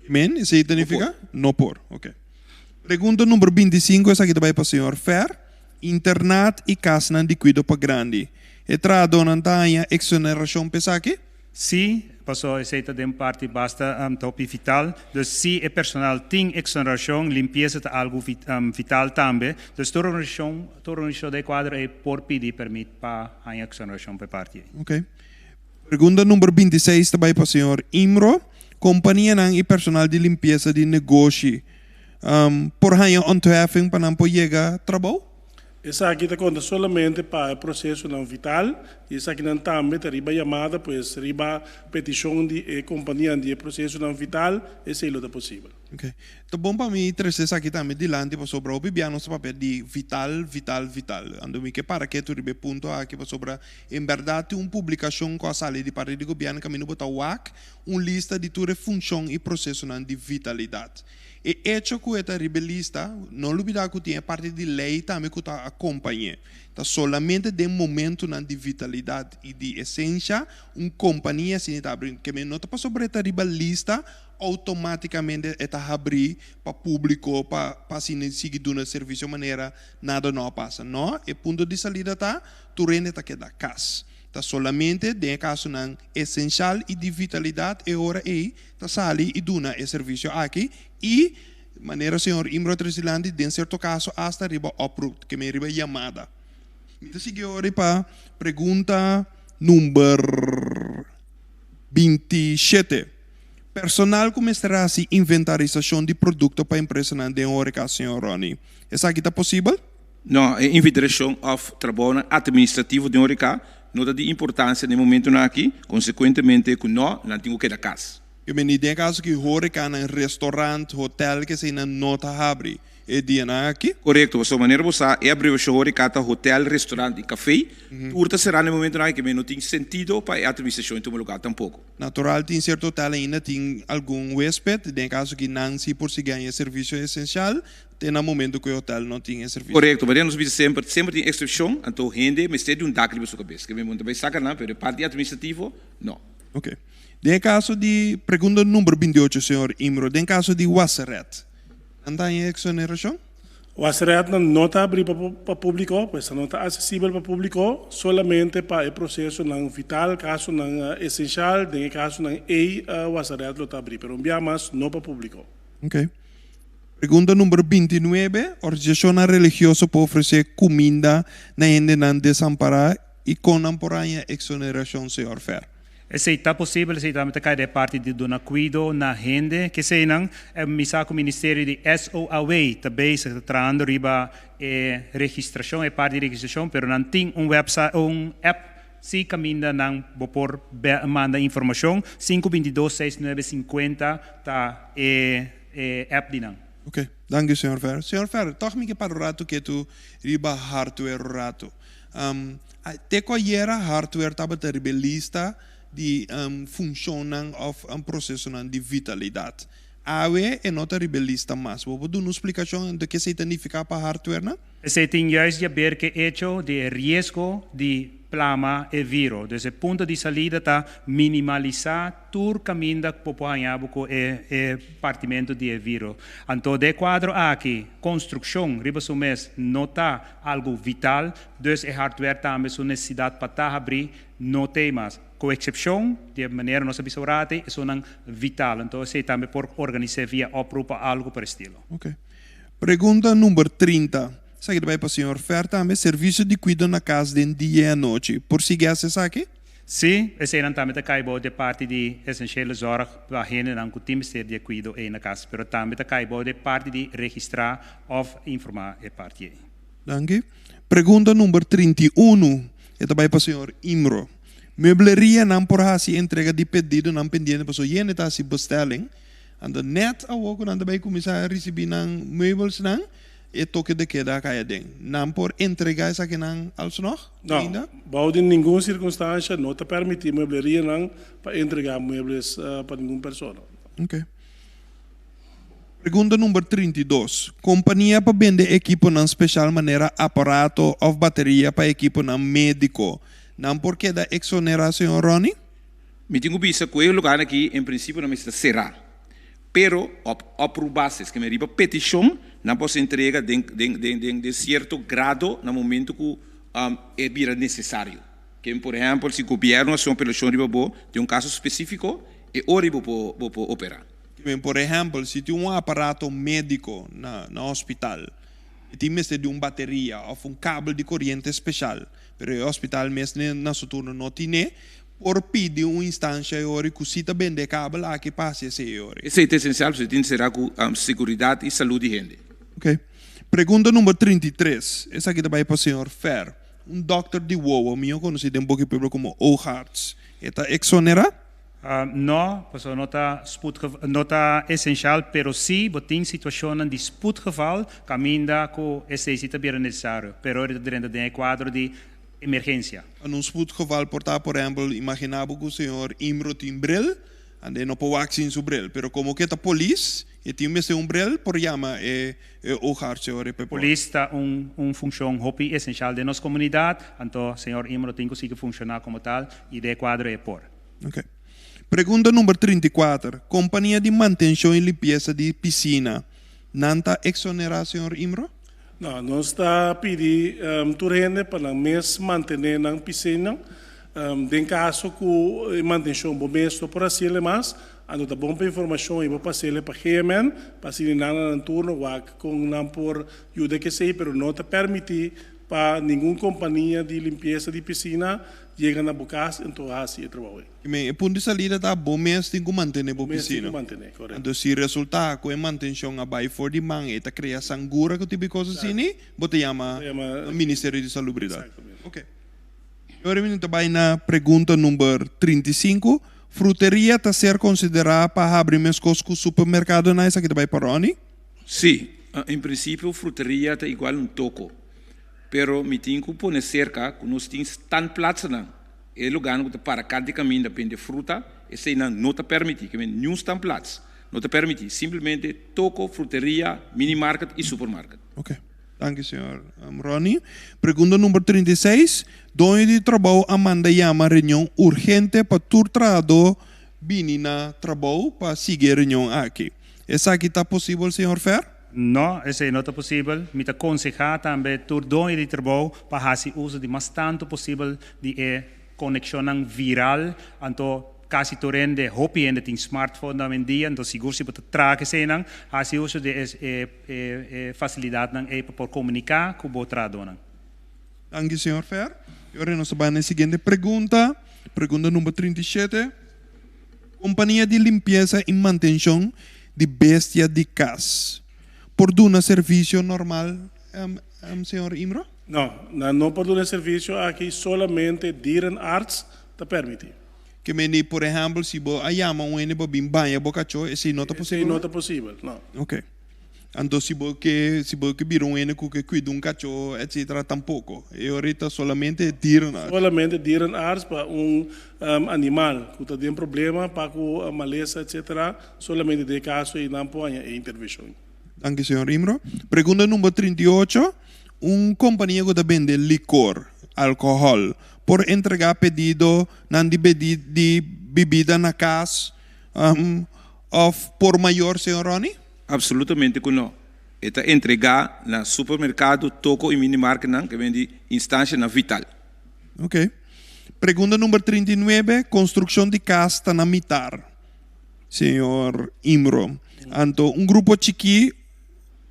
Men, esei ta nifica? No por. Ok. Pregunta number 25, esaki ta bai pa señor Fer. Internat y casnan di cuido pa grandi. E trahadornan ta haña exoneracion pa esaki? Sí, pasobra esei ta den parti basta hopi vital. Dus si e personal tin exoneracion, limpieza ta algo vital tambe. Dus tur organisacion, tur organisacion den e cuadro ei por pidi permit pa haña exoneracion pa e parti ei. Ok. Pregunta number 26 ta bai pa señor Imro. Kompanianan i personal di limpiesa di negoshi por haña ontheffing pa nan por yega trabou? Esaki ta konta solamente pa e prosesonan vital i esakinan tambe ta riba yamada, pues riba petishon di e kompanianan di e prosesonan vital esei lo ta posibel. Ok. Ta bon pa mi trese esaki tambe dilanti pasobra hopi bia nos ta papia di vital, vital, vital. Anto mi ke para ketu riba e punto aki pasobra en bèrdat tin un publikashon ku a sali di parti di gobièrnu kaminda bo ta wak un lista di tur e funshon i prosesonan di vitalidat. E echo ku e ta riba e lista, no lubidá ku tin e parti di lei tambe ku ta akompañ'é. Ta solamente den momentunan di vitalidat i di esensha un kompania asina ta abri. Ke men no ta pasobra e ta riba lista outomátikamente e ta habrí pa públiko pa pa asina sigui duna servisio manera nada no a pasa. No, e punto di salida ta tur hende ta keda kas. Ta solamente den e kasonan esenshal i di vitalidat e ora ei ta sali i duna e servisio aki i, manera señor Imro a trese dilanti, den sierto kaso asta riba oproep, ke men riba yamada. Mi ta sigui ora pa pregunta number 27. Personal ku mester hasi inventarisashon di produkto pa empresanan den horeca, señor Ronnie. Esaki ta posibel? No, e inventariashon òf trabounan atministrativo den horeca no ta di importansia den e momentunan aki, konsekuentemente ku no, nan tin ku keda kas. Ke meni den e kaso ki horecanan, restaurant, hotel keseinan no ta habri e dianan aki? Korekto, pasobra manera bo sa e abreviashon horeca ta hotel, restaurant i kafé, tur ta será na e momentunan aki, ke meni no tin sentido pa e atministrashon e tuma lugar tampoko. Natural tin sierto hotel ainda tin algun huesped, den e kaso ki nan si por sigui haña e servisio esensial te na momento ku e hotel no tin e servisio. Korekto, manera nos bisa semper, semper tin eksepshon, anto hende mester di un dak riba su kabes. Ke mi ta bai saka nan, pero e parti administrativo, no. Ok. Den e kaso di, pregunta number 28, señor Imro, den kaso di Wasserret, nan ta haña eksonerashon? Wasseretnan no ta abrí pa públiko, pues no ta asesibel pa públiko, solamente pa e prosesonan vital, kasonan esenshal, den e kasonan ei Wasseret lo ta abrí, pero un bia mas no pa públiko. Ok. Pregunta number 29, Organisashonnan religioso por ofresé kuminda na hendenan desampará i kon nan por haña eksonerashon, señor Fer? Esei ta posibel, esei tambe ta kai den e parti di duna kuido na hende. Keseinan, mi sa ku ministerio di SOAW ta bezig, ta trahando riba e registrashon, e parti di registrashon, pero nan tin un website, un app si kaminda nan bo por manda informashon. Sinku 22 seis nuebe 50 ta e e app di nan. Ok, danki señor Fer. Señor Fer, tòg mi ke para un ratu ketu riba hardware un ratu. Te ku ayera hardware tabata riba e lista di funshonnan òf prosesonan di vitalidat. Awe e no ta riba e lista mas. Bo por duna un splikashon di ke esei ta nifiká pa hardwarenan? Esei tin juist di haber ku e echo di e riesgo di plama e viro. Dus e punto di salida ta minimalisá tur kaminda ku bo por haña bo ku e e partimentu di e viro. Anto den e kuadro aki konstrukshon riba su mes no ta algu vital, dus e hardware tambe su nesesidat pa ta habrí no t'ei mas. Ku eksepshon di e manera nos a bisa ora ati, esunnan vital. Anto esei tambe por organis'é via oproep o algu por estilo. Ok. Pregunta number 30. Esaki ta bai pa señor Fer tambe. Servisio di kuido na kas den dia i anochi. Por sigui hasi esaki? Sí, eseinan tambe ta kai bou di e parti di esenshele zorg pa hendenan ku tin mester di e kuido ei na kas. Pero tambe ta kai bou di e parti di registrá òf informá e parti ei. Danki. Pregunta number 31. E ta bai pa señor Imro. Meblerianan por hasi entrega di pedidonan pendiente pasobra yende ta hasi bestelling. Anto net awor ku nan ta bai kuminsá risibí nan meubelsnan, e toke de keda a kai aden. Nan por entregá esakinan alsnog No, ainda? bou di ningun sirkunstansha no ta permití mueblerianan pa entregá muebles pa ningun persona. Ok. Pregunta number 32. Kompania pa bende ekiponan speshal manera aparato òf bateria pa ekiponan médiko, nan por keda eksonerá, señor Ronny? Mi tin ku bisa ku e lugarnan aki en prinsipio nan mester ta será, pero op oproep basis, ke men riba petishon nan por ser entrega den den den den sierto grado na momento ku e bira nesesario. Ke por ehèmpel si gobièrnu hasi un apelashon riba bo den un kaso spesífiko, e ora ei bo por bo por operá. Kimen, por ehèmpel, si tin un aparato médiko na na hospital i tin mester di un bateria òf un kabel di koriente speshal, pero e hospital mes na su turno no tine, por pidi un instansha e ora ku si ta bende e kabel aki pa hasi esei e ora. Esei ta esensial pasobra tin sera ku seguridat i salud di hende. Ok. Pregunta number 33. Esaki ta bai pa señor Fer. Un dòkter di wowo, mihó konosí den boki pueblo komo oogarts, e ta eksonerá? No, pasobra no ta spoedgeval, no ta esenshal, pero si bo tin situashonnan di spoedgeval kaminda ku esei si ta bira nesesario, pero e ta drenta den e kuadro di emergensia. En un spoedgeval por ta, por ehempel, imagina bo ku señor Imro tin bril, ande e no por wak sin su bril, pero komo ku e ta polis, e tin mester un bril, por yama e e oogarts e ora e por. Polis ta un un funshon hopi esenshal den nos komunidat, anto señor Imro tin ku sigui funshoná komo tal i den e kuadro e por. Ok. Pregunta number 34. Kompania di mantenshon i limpiesa di pisina, nan ta eksonerá, señor Imro? No, nos ta pidi tur hende pa nan mes mantené nan pisina. Den kaso ku e mantenshon bo mes no por hasiel mas, anto ta bon pa informashon i bo pas'el pa GMN pa asina nan na nan turno wak kon nan por yuda kesei, pero no ta permití pa ningun kompania di limpiesa di pisina Yega na bo kas enton hasi e trabou ei. Men, e punto di salida ta bo mes tin ku mantené bo Bo mes tin pisina. ku mantené, korekto. Anto si resultá ku e mantenshon a bai for di man e ta krea sangura ku tipo di kos asini, bo ta yama Bo ta yama Ministerio di Salubridat. Exactamente. Oke. I ora mi ta bai na pregunta number 35. Fruteria ta ser konsiderá pa habri meskos ku supermerkadonan? Esaki ta bai pa Ronnie. Sí, en prinsipio fruteria ta igual un toko. Pero mi tin ku pone serka ku nos tin standplaatsennan, e lugarnan ku ta para kant di kaminda bende fruta, eseinan no ta permití, ke men niun standplaats no ta permití, simplemente toko, fruteria, minimarket i supermarket. Ok, danki señor Ronnie. Pregunta number 36, Doño di trabou a manda yama reunion urgente pa tur trahadó bini na trabou pa sigui e reunion aki. Esaki ta posibel señor Fer? No, esei no ta posibel. Mi ta konsehá tambe tur doño di trabou pa hasi uso di mas tantu posibel di e konekshonnan viral. Anto kasi tur hende, hopi hende tin smartphone awendia, anto sigur si bo ta traha ku eseinan, hasi uso di e e fasilidatnan ei pa por komuniká ku bo trahadónan. Danki señor Fer. I ora nos ta bai na e siguiente pregunta, pregunta number 37. Kompania di limpiesa i mantenshon di bestia di kas por duna servisio normal, señor Imro? No, nan no por duna e servisio aki, solamente dierenarts ta permití. Ke mende, por ehèmpel, si bo a yama un hende pa bin baña bo kachó, esei no ta posibel? Esei no ta posibel, no. Oke. Anto si bo ke si bo ke bira un hende ku ke kuida un kachó etcetera tampoko. E ora ta solamente dierenarts. Solamente dierenarts pa un animal ku ta den problema pa ku malesa etcetera solamente den e kaso ei nan por haña e intervenshon. Danki señor Imro. Pregunta number 38, Un kompania ku ta bende likor, alkohòl, por entregá pedido nan di di bibida na kas òf por mayor señor Ronny? Absolutamente ku no. E ta entregá na supermerkado, toko i minimarketnan ke bende instanshanan vital. Ok. Pregunta number 39, Konstrukshon di kas ta na mitar. Señor Imro. Anto un grupo chikí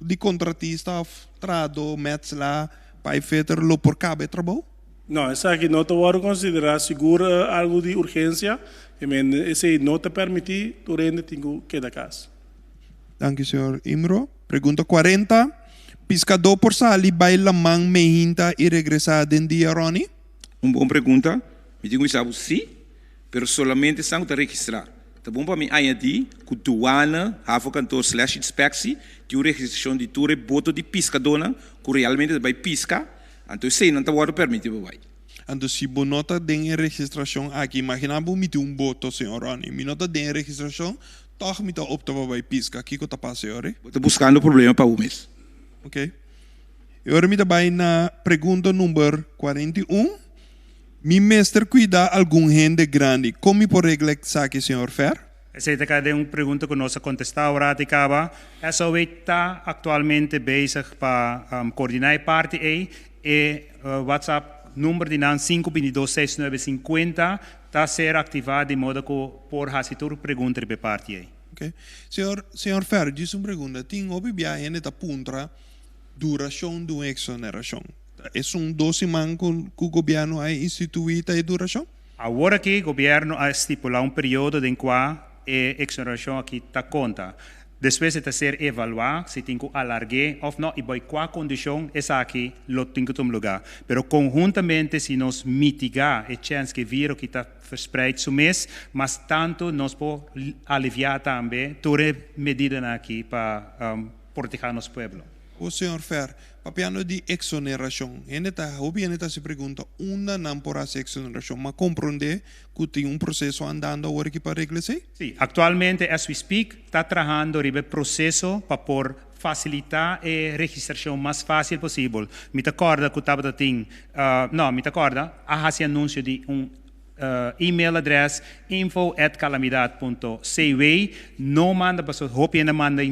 di kontratista òf trahadó, metsla, paiveter lo por kaba e trabou? No, esaki no ta wòrdu konsiderá sigur algu di urgensia, e men esei no ta permití, tur hende tin ku keda kas. Danki señor Imro. Pregunta 40, Piskadó por sali bai laman mehinta i regresá den dia, Ronnie? Un bon pregunta. Mi tin ku bisa bo sí. Pero solamente esnan ku ta registrá. Ta bon pa mi añadí ku Douane, Havenkantoor slash Inspectie tin un registrashon di tur e boto di piskadónan ku realmente ta bai piska, anto eseinan ta wòrdu permití pa bai. Anto si bo no ta den e registrashon aki, imaginá bo mi tin un boto, señor Ronnie, mi no ta den e registrashon, tòg mi ta opta pa bai piska, kiko ta pasa e ora ei? Bo ta buskando problema pa bo mes. Oké. E ora mi ta bai na pregunta number 41. Mi mester cuida algun hende grandi. Con mi por regla esaki, señor Fer? Esei ta keda den un pregunta ku nos a kontestá ora di kaba. SOW ta aktualmente bezig pa koordiná e parti ei. E WhatsApp number di nan sinku bintidos seis nuebe sinkuenta ta ser aktivá di moda ku por hasi tur pregunta riba e parti ei. Ok. Señor, señor Fer, djis un pregunta. Tin hopi bia hende ta puntra duracion di un exoneracion. Esun dos siman ku gobièrnu a instituí ta e durashon? Awor aki gobièrnu a stipulá un periodo den kua e eksonerashon aki ta konta. Despues e ta ser evaluá si tin ku alarg'é òf nò i bai kua kondishon esaki lo tin ku tuma lugá. Pero konhuntamente si nos mitigá e chèns ku e viro ki ta verspreid su mes, mas tantu nos por aliviá tambe tur e medidanan aki pa protehá nos pueblo. O señor Fer, papiando di exoneracion, hende ta, hopi hende ta haci pregunta unda nan por haci exoneracion, m'a comprende cu tin un proceso andando awor aki pa regla esey? Sí, actualmente as we speak ta trahando riba e proceso pa por facilita e registracion mas facil posibel. Mi ta corda cu tabata tin, no, mi ta corda a haci anuncio di un E-mail adres info at calamidad punto cw No manda pasobra hopi hende a manda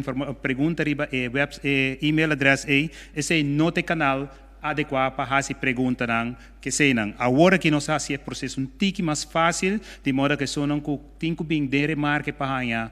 pregunta riba e web e e-mail adres ei. Esei no ta e kanal adekuá pa hasi preguntanan keseinan. Awor aki nos hasi e proseso un tiki mas fásil di moda ku esunnan ku tin ku bin den remarke pa haña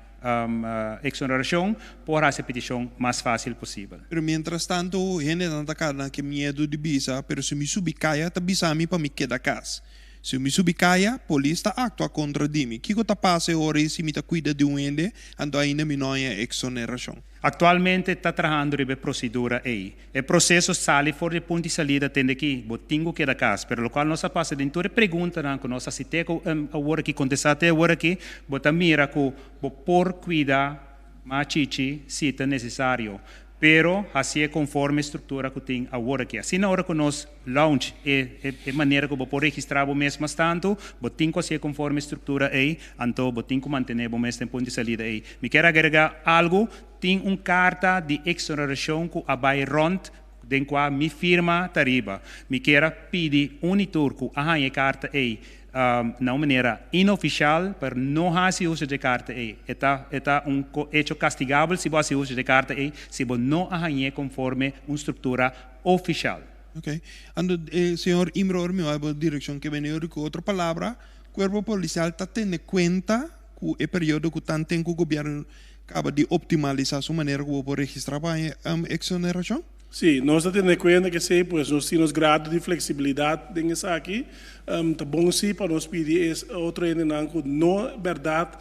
eksonerashon por hasi e petishon mas fásil posibel. Pero mientras tanto hendenan ta kada ke miedu di bisa pero si mi subi kaya ta bisa mi pa mi keda kas. Si mi subi kaya, polis ta aktua kontra di mi. Kiko ta pasa e ora ei si mi ta kuida di un hende, anto ainda mi no haña eksonerashon? Aktualmente ta trahando riba e prosedura ei. E proseso sali for di e punto di salida tende ki bo tin ku keda kas, pero lokual nos a pasa den tur e preguntanan ku nos a hasi te ku awor aki, kontestá te awor aki, bo ta mira ku bo por kuida machichi si ta nesesario. Pero hasié konforme e struktura ku tin awor aki. Asina ora ku nos launch e e manera ku bo por registrá bo mes mas tantu, bo tin ku hasié konforme e struktura ei, anto bo tin ku mantené bo mes den punto di salida ei. Mi kier agregá algu, tin un karta di eksonerashon ku a bai rònt den kua mi firma ta riba. Mi kier a pidi un i tur ku a haña e karta ei na un manera inofisial, pero no hasi uso dje karta ei. E ta e ta un hecho kastigabel si bo hasi uso dje karta ei si bo no a hañ'é konforme un struktura ofisial. Ok. Anto e señor Imro ora mi bai bo direkshon ke bini ora ku otro palabra kuerpo polisial ta tene kuenta ku e periodo ku tanten ku gobièrnu kaba di optimalisá su manera ku bo por registrá pa haña eksonerashon? Sí, nos ta tene kuenta ku esei, pues nos tin nos grado di fleksibilidat den esaki. Ta bon sí pa nos pidi e otro hendenan ku no bèrdat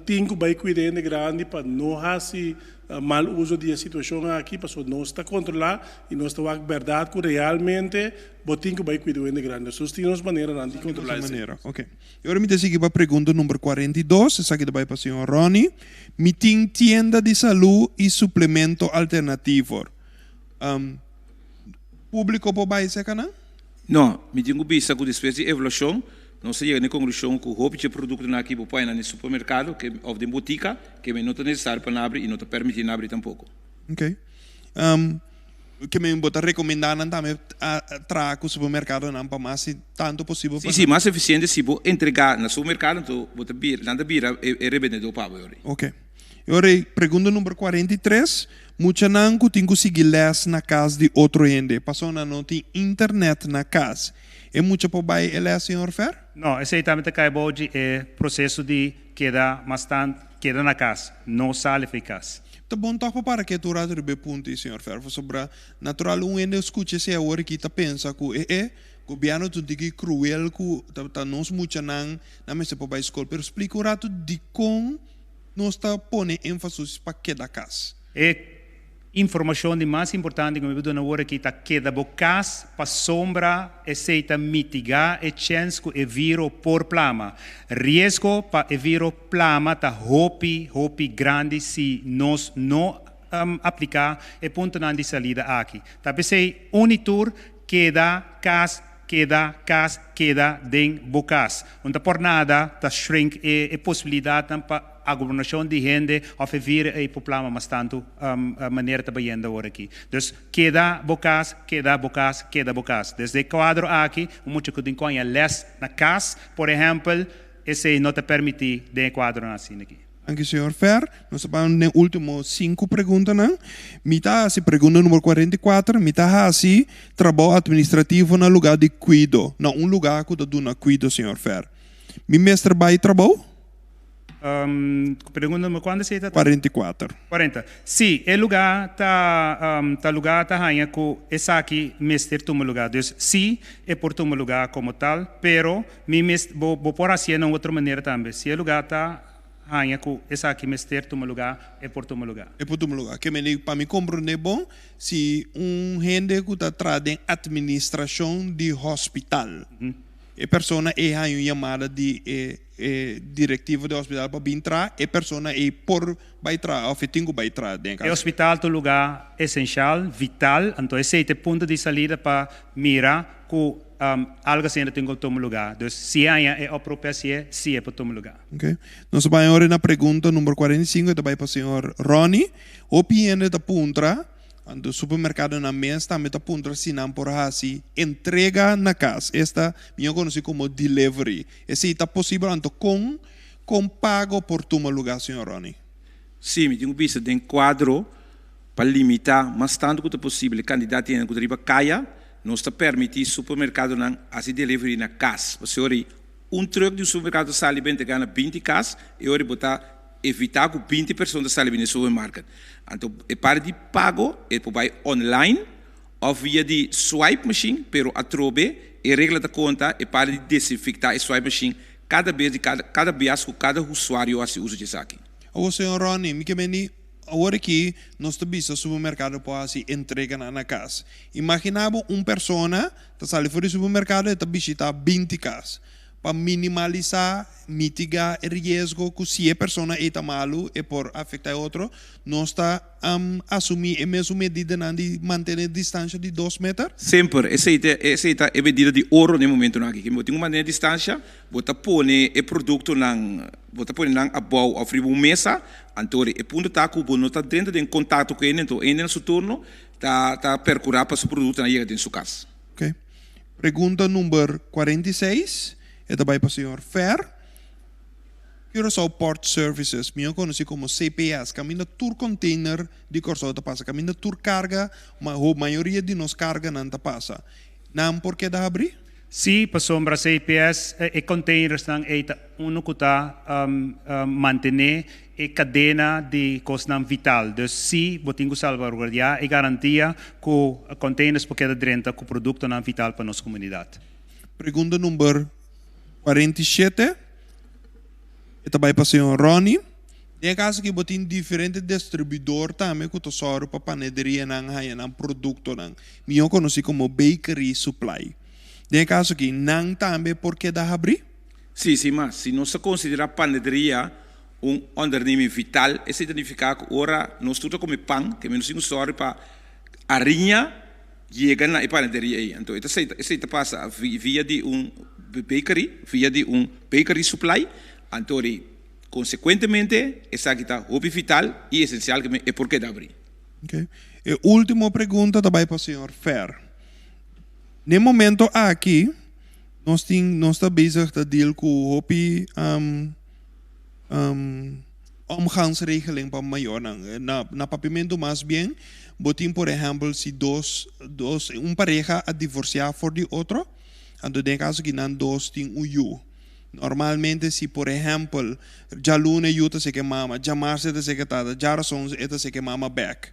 tin ku bai kuida hende grandi pa no hasi Mal uso di e situacion aki pasobra nos ta controla y nos ta wak berdad cu realmente bo tin cu bay cuida hende grandi. Nos tin nos maneranan di controla esey. Manera, ok. Y ora mi ta sigui pa pregunta number 42, esaki ta bay pa señor Ronnie. Mi tin tienda di salud y suplemento alternativo. Publico por bay cerca nan? No, mi tin cu bisa cu despues di evaluacion nos a yega na e conclusion cu hopi dje productonan aki bo por haña na supermercado ke of den botica ke men no ta necesario pa nan abri y no ta permiti nan abri tampoco. Ok. Ke men bo ta recomenda nan tambe a traha cu supermercadonan pa mas tanto posibel pa Si, si, mas eficiente si bo entrega na supermercado anto bo ta bira, nan ta bira e rebendedor pa bo yori. Ok. E ora ei, pregunta number 43, Muchanan ku tin ku sigui lès na kas di otro hende pasobra nan no tin internet na kas, e mucha por bai e lès, señor Fer? No, esei tambe ta kai bou di e proseso di keda mas tant keda na kas, no sali for e kas. Ta bon tòg pa para ketu un ratu riba e punto ei, señor Fer, pasobra natural un hende skucha esei awor aki ta pensa ku e e gobièrnu ta un tiki kruel ku ta nos muchanan nan mester por bai skol, pero splika un ratu dikon Nos ta pone énfasis pa keda kas. E informashon di mas importante ku mi por duna awor aki ta keda bo kas pasobra esei ta mitigá e chèns ku e viro por plama. Riesgo pa e viro plama ta hopi, hopi grandi si nos no apliká e puntonan di salida aki. Ta p'esei un i tur keda kas, keda kas, keda den bo kas. Un ta por nada ta shrink e e posibilidatnan pa aglomeracion di hende of e vire ei por plama mas tantu manera ta bayendo awor aki. Dus keda bo kas, keda bo kas, keda bo kas. Desde e kuadro aki un mucha ku tin koña les na kas, por ehèmpel, esei no ta permití den e kuadronan asina aki. Danki señor Fer. Nos ta ban den ultimo sinku preguntanan. Mi ta hasi pregunta number 44. Mi ta hasi trabou administrativo na luga di kuido, na un luga ku ta duna kuido, señor Fer. Mi mester bai trabou? Pregunta number kuantu esei ta? 44. 40. Si, e luga ta ta luga ta haña ku esaki mester tuma luga. Dus si e por tuma luga komo tal, pero mi mes bo bo por hasié na un otro manera tambe. Si e luga ta haña ku esaki mester tuma lugá, e por tuma lugá. E por tuma lugá. Ke mende pa mi komprondé bon, si un hende ku ta traha den atministrashon di hospital, e persona ei haña un yamada di e e direktivo di hospital pa bin traha, e persona ei por bai traha òf e tin ku bai traha den e E kaso. hospital ta un lugá esenshal, vital, anto esei ta e punto di salida pa mira ku Algo asina tin ku tuma lugá. Dus si aña e oproep hasié, si e por tuma lugá. Ok. Nos ta bai ora na pregunta number 45, e ta bai pa señor Ronnie. Hopi hende ta puntra, anto supermerkadonan mes tambe ta puntra si nan por hasi entrega na kas, esta mihó konosí komo delivery. Esei ta posibel? Anto kon kon pago por tuma lugá, señor Ronnie? Sí, mi tin ku bisa den kuadro Pa limitá mas tantu ku ta posibel e kantidat di hende ku ta riba kaya, nos ta permití supermerkadonan hasi delivery na kas. Pasobra ora un trùk di un supermerkado ta sali pa entregá na 20 kas, e ora bo ta evitá ku 20 persona ta sali bini e supermarket. Anto e parti di pago e por bai online òf via di swipe machine, pero atrobe e regla ta konta e parti di desinfektá e swipe machine kada bes di kada kada bias ku kada usuario hasi uso di esaki. Awor señor Ronnie, mi ke bini Awor aki nos ta bisa supermerkado por hasi entreganan na kas. Imaginá bo un persona ta sali for di supermerkado e ta bishitá 20 kas. Pa minimalisá, mitigá e riesgo ku si e persona ei ta malu e por afektá e otro, nos ta asumí e mesun medidanan di mantené distansha di 2 meter. Semper, esei ta esei ta e medida di oro den e momentunan aki. Bo tin ku mantené distansha, bo ta pone e produktonan, bo ta pone nan abou òf riba un mesa, Anto e punto ta ku bo no ta drenta den kontakto ku hende, anto hende na su turno ta ta perkurá pa su produktonan yega den su kas. Ok. Pregunta number 46, e ta bai pa señor Fer. Curaçao Port Services, mihó konosí komo CPS, kaminda tur container di Kòrsou ta pasa, kaminda tur karga, mayoria di nos karganan ta pasa. Nan por keda habrí? Sí, pasobra CPS, e containersnan ei ta unu ku ta mantené e kadena di kosnan vital. Dus sí, bo tin ku salvaguardiá e garantia ku containers por keda drenta ku produktonan vital pa nos komunidat. Pregunta number 47, e ta bai pa señor Ronnie. Den e kaso aki bo tin diferente distribuidor tambe ku ta sòru pa panederianan haña nan produktonan, mihó konosí komo bakery supply. Den e kaso aki nan tambe por keda habrí? Sí, sin mas. Si nos ta konsiderá panederia un onderneming vital, esei ta nifiká ku ora nos tur ta kome pan, ke menos tin ku sòru pa ariña yega na e panaderia ei. Anto esei ta pasa via di un bakery, via di un bakery supply. Anto di konsekuentemente esaki ta hopi vital i esensial ke e por keda abrí. Ok. E último pregunta ta bai pa señor Fer. Na e momento aki nos tin nos ta bezig ta deal ku hopi omgangsregeling pa mayornan. Na na papiamentu mas bien bo tin por ehèmpel si dos dos un pareha a divorsiá for di otro, anto den e kaso aki nan dos tin un yu. Normalmente si por ehèmpel djaluna e yu ta seke mama, djamars e ta seke tata, djarason e ta seke mama bèk.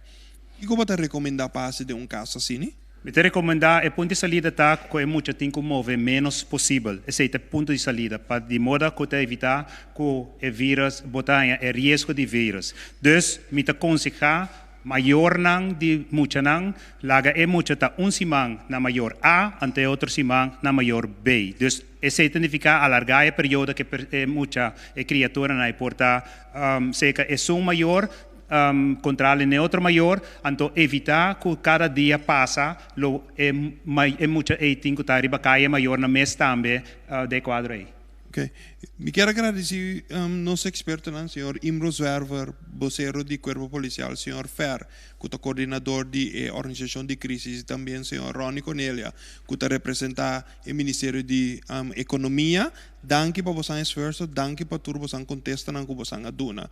Kiko bo ta rekomendá pa hasi den un kaso asini? Mi ta rekomendá e punto di salida ta ku e mucha tin ku move ménos posibel. Esei ta e punto di salida pa di moda ku ta evitá ku e vírus bo ta haña e riesgo di vírus. Dus mi ta konsehá mayornan di muchanan laga e mucha ta un siman na mayor A anto e otro siman na mayor B. Dus esei ta nifiká alargá e periodo ku e mucha, e kriaturanan e por ta seka esun mayor. Kontrali n'e otro mayor, anto evitá ku kada dia pasa lo e e mucha ei tin ku ta riba kaya e mayornan mes tambe den e kuadro ei. Ok. Mi kier a gradisí nos ekspertonan, señor Imro Zwerver, bosero di Kuerpo Polisial, señor Fer, ku ta koordinador di e organisashon di krisis i tambien señor Ronny Cornelia, ku ta representá e Ministerio di Ekonomia. Danki pa bosan esfuerso, danki pa tur bosan kontestanan ku bosan a duna.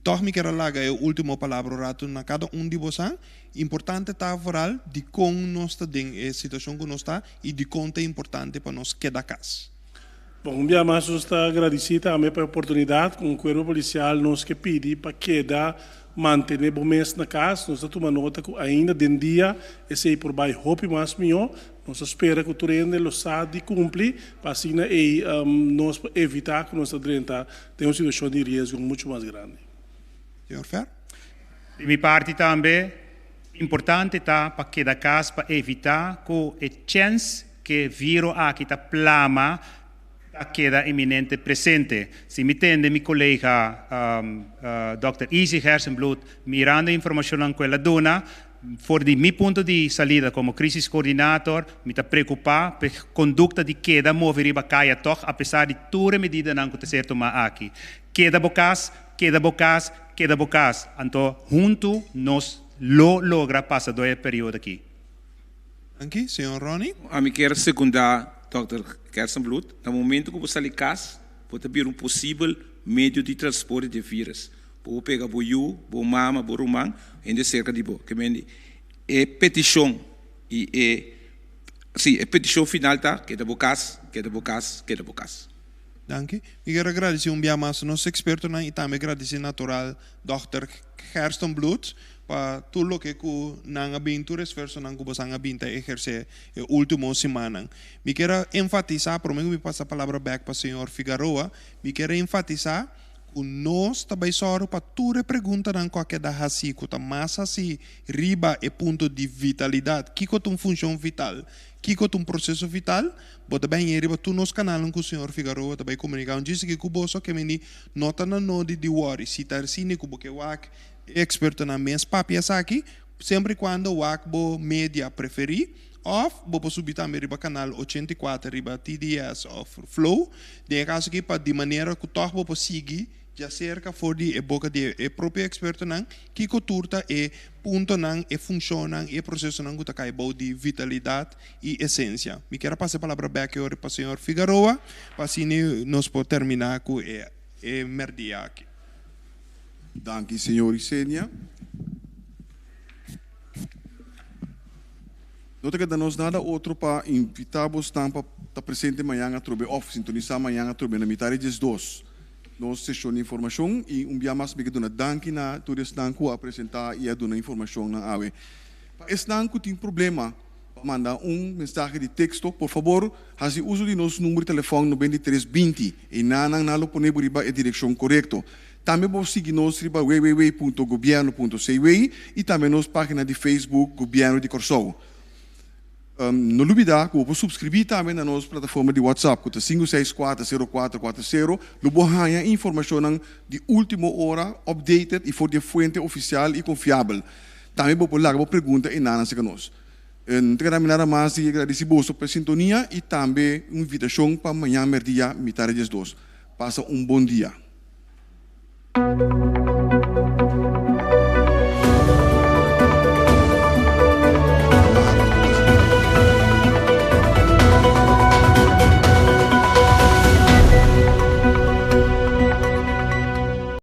Tòg mi kier a laga e último palabra un ratu na kada un di bosan. Importante ta vooral dikon nos ta den e situashon ku nos ta i dikon ta importante pa nos keda kas. Bon, un bia mas nos ta gradisí tambe pa e oportunidat. Komo Kuerpo Polisial nos ke pidi pa keda mantené bo mes na kas. Nos ta tuma nota ku ainda den dia esei por bai hopi mas mihó. Nos ta spera ku tur hende lo sa di kumpli pa asina ei nos por evitá ku nos ta drenta den un situashon di riesgo muchu mas grandi. Señor Fer. Di mi parti tambe, importante ta pa keda kas pa evitá ku e chèns ke viro aki ta plama ta keda eminente presente. Si mi tende mi kolega Dòkter Izzy Gerstenbluth mirando e informashonnan ku el a duna, For di mi punto di salida komo crisis coordinator, mi ta preokupá pa e kondukta di keda move riba kaya tòg apesar di tur e medidanan ku ta ser tumá aki. Keda bo kas, keda bo kas, keda bo kas. Anto huntu nos lo logra pasa dor e periodo aki. Danki. Señor Ronny. Ami kier sekundá Dòkter Gerstenbluth. Na momento ku bo sali kas, bo ta bira un posibel medio di transporte di e vírus. Bo por pega bo yu, bo mama, bo ruman, hende serka di bo. Ke mende e petishon i e, si, e petishon final ta, keda bo kas, keda bo kas, keda bo kas. Danki. Mi kier a gradisí un bia mas nos ekspertonan i tambe gradisí natural Dòkter Gerstenbluth pa tur loke ku nan a bin, tur esfuersonan ku bosan a bin ta ehersé e último simannan. Mi kier a enfatisá, promé ku mi pasa palabra bèk pa señor Figaroa, mi kier a enfatisá ku nos ta bai sòru pa tur e preguntanan ku a keda hasí ku ta mas hasí riba e punto di vitalidat, kiko ta un funshon vital, kiko ta un proseso vital, bo ta bai hañ'é riba tur nos kanalnan ku señor Figaroa ta bai komuniká. Un djis aki ku boso ke mindi no ta na nodi di wòri, si ta asina ku bo ke wak e ekspertonan mes papia esaki, semper i kuando wak bo media preferí òf bo por subi tambe riba kanal 84 riba TDS òf Flow, den e kaso aki pa di manera ku tòg bo por sigui djaserka for di e boka di e propio ekspertonan kiko tur ta e puntonan, e funshonnan i e prosesonan ku ta kai bou di vitalidat i esensia. Mi kier a pasa e palabra bèk e ora pa señor Figaroa pa asina nos por terminá ku e e mèrdia aki. Danki señor Isenia. No ta keda nos nada otro pa invitá bosnan pa ta presente mañan atrobe òf sintonisá mañan atrobe na mitad di 12 nos seshon di informashon i un bia mas mi ke duna danki na tur esnan ku a presentá i a duna informashonnan awe. Pa esnan ku tin problema pa manda un mensahe di teksto por fabor hasi uso di nos number di telefòn 93 20 i nan nan lo pone bo riba e direkshon korekto. Tambe bo sigui nos riba www.gobierno.cw i tambe nos página di Facebook Gobièrnu di Kòrsou. No lubidá ku bo por supskribí tambe na nos plataforma di WhatsApp ku ta 564 0440. Lo bo haña informashonnan di último ora, updated i for di e fuente ofisial i konfiabel. Tambe bo por laga bo pregunta i nan aserka nos. No ta keda mi nada mas di agradisí boso pa e sintonia i tambe un invitashon pa mañan mèrdia mitar di diesdos. Pasa un bon dia.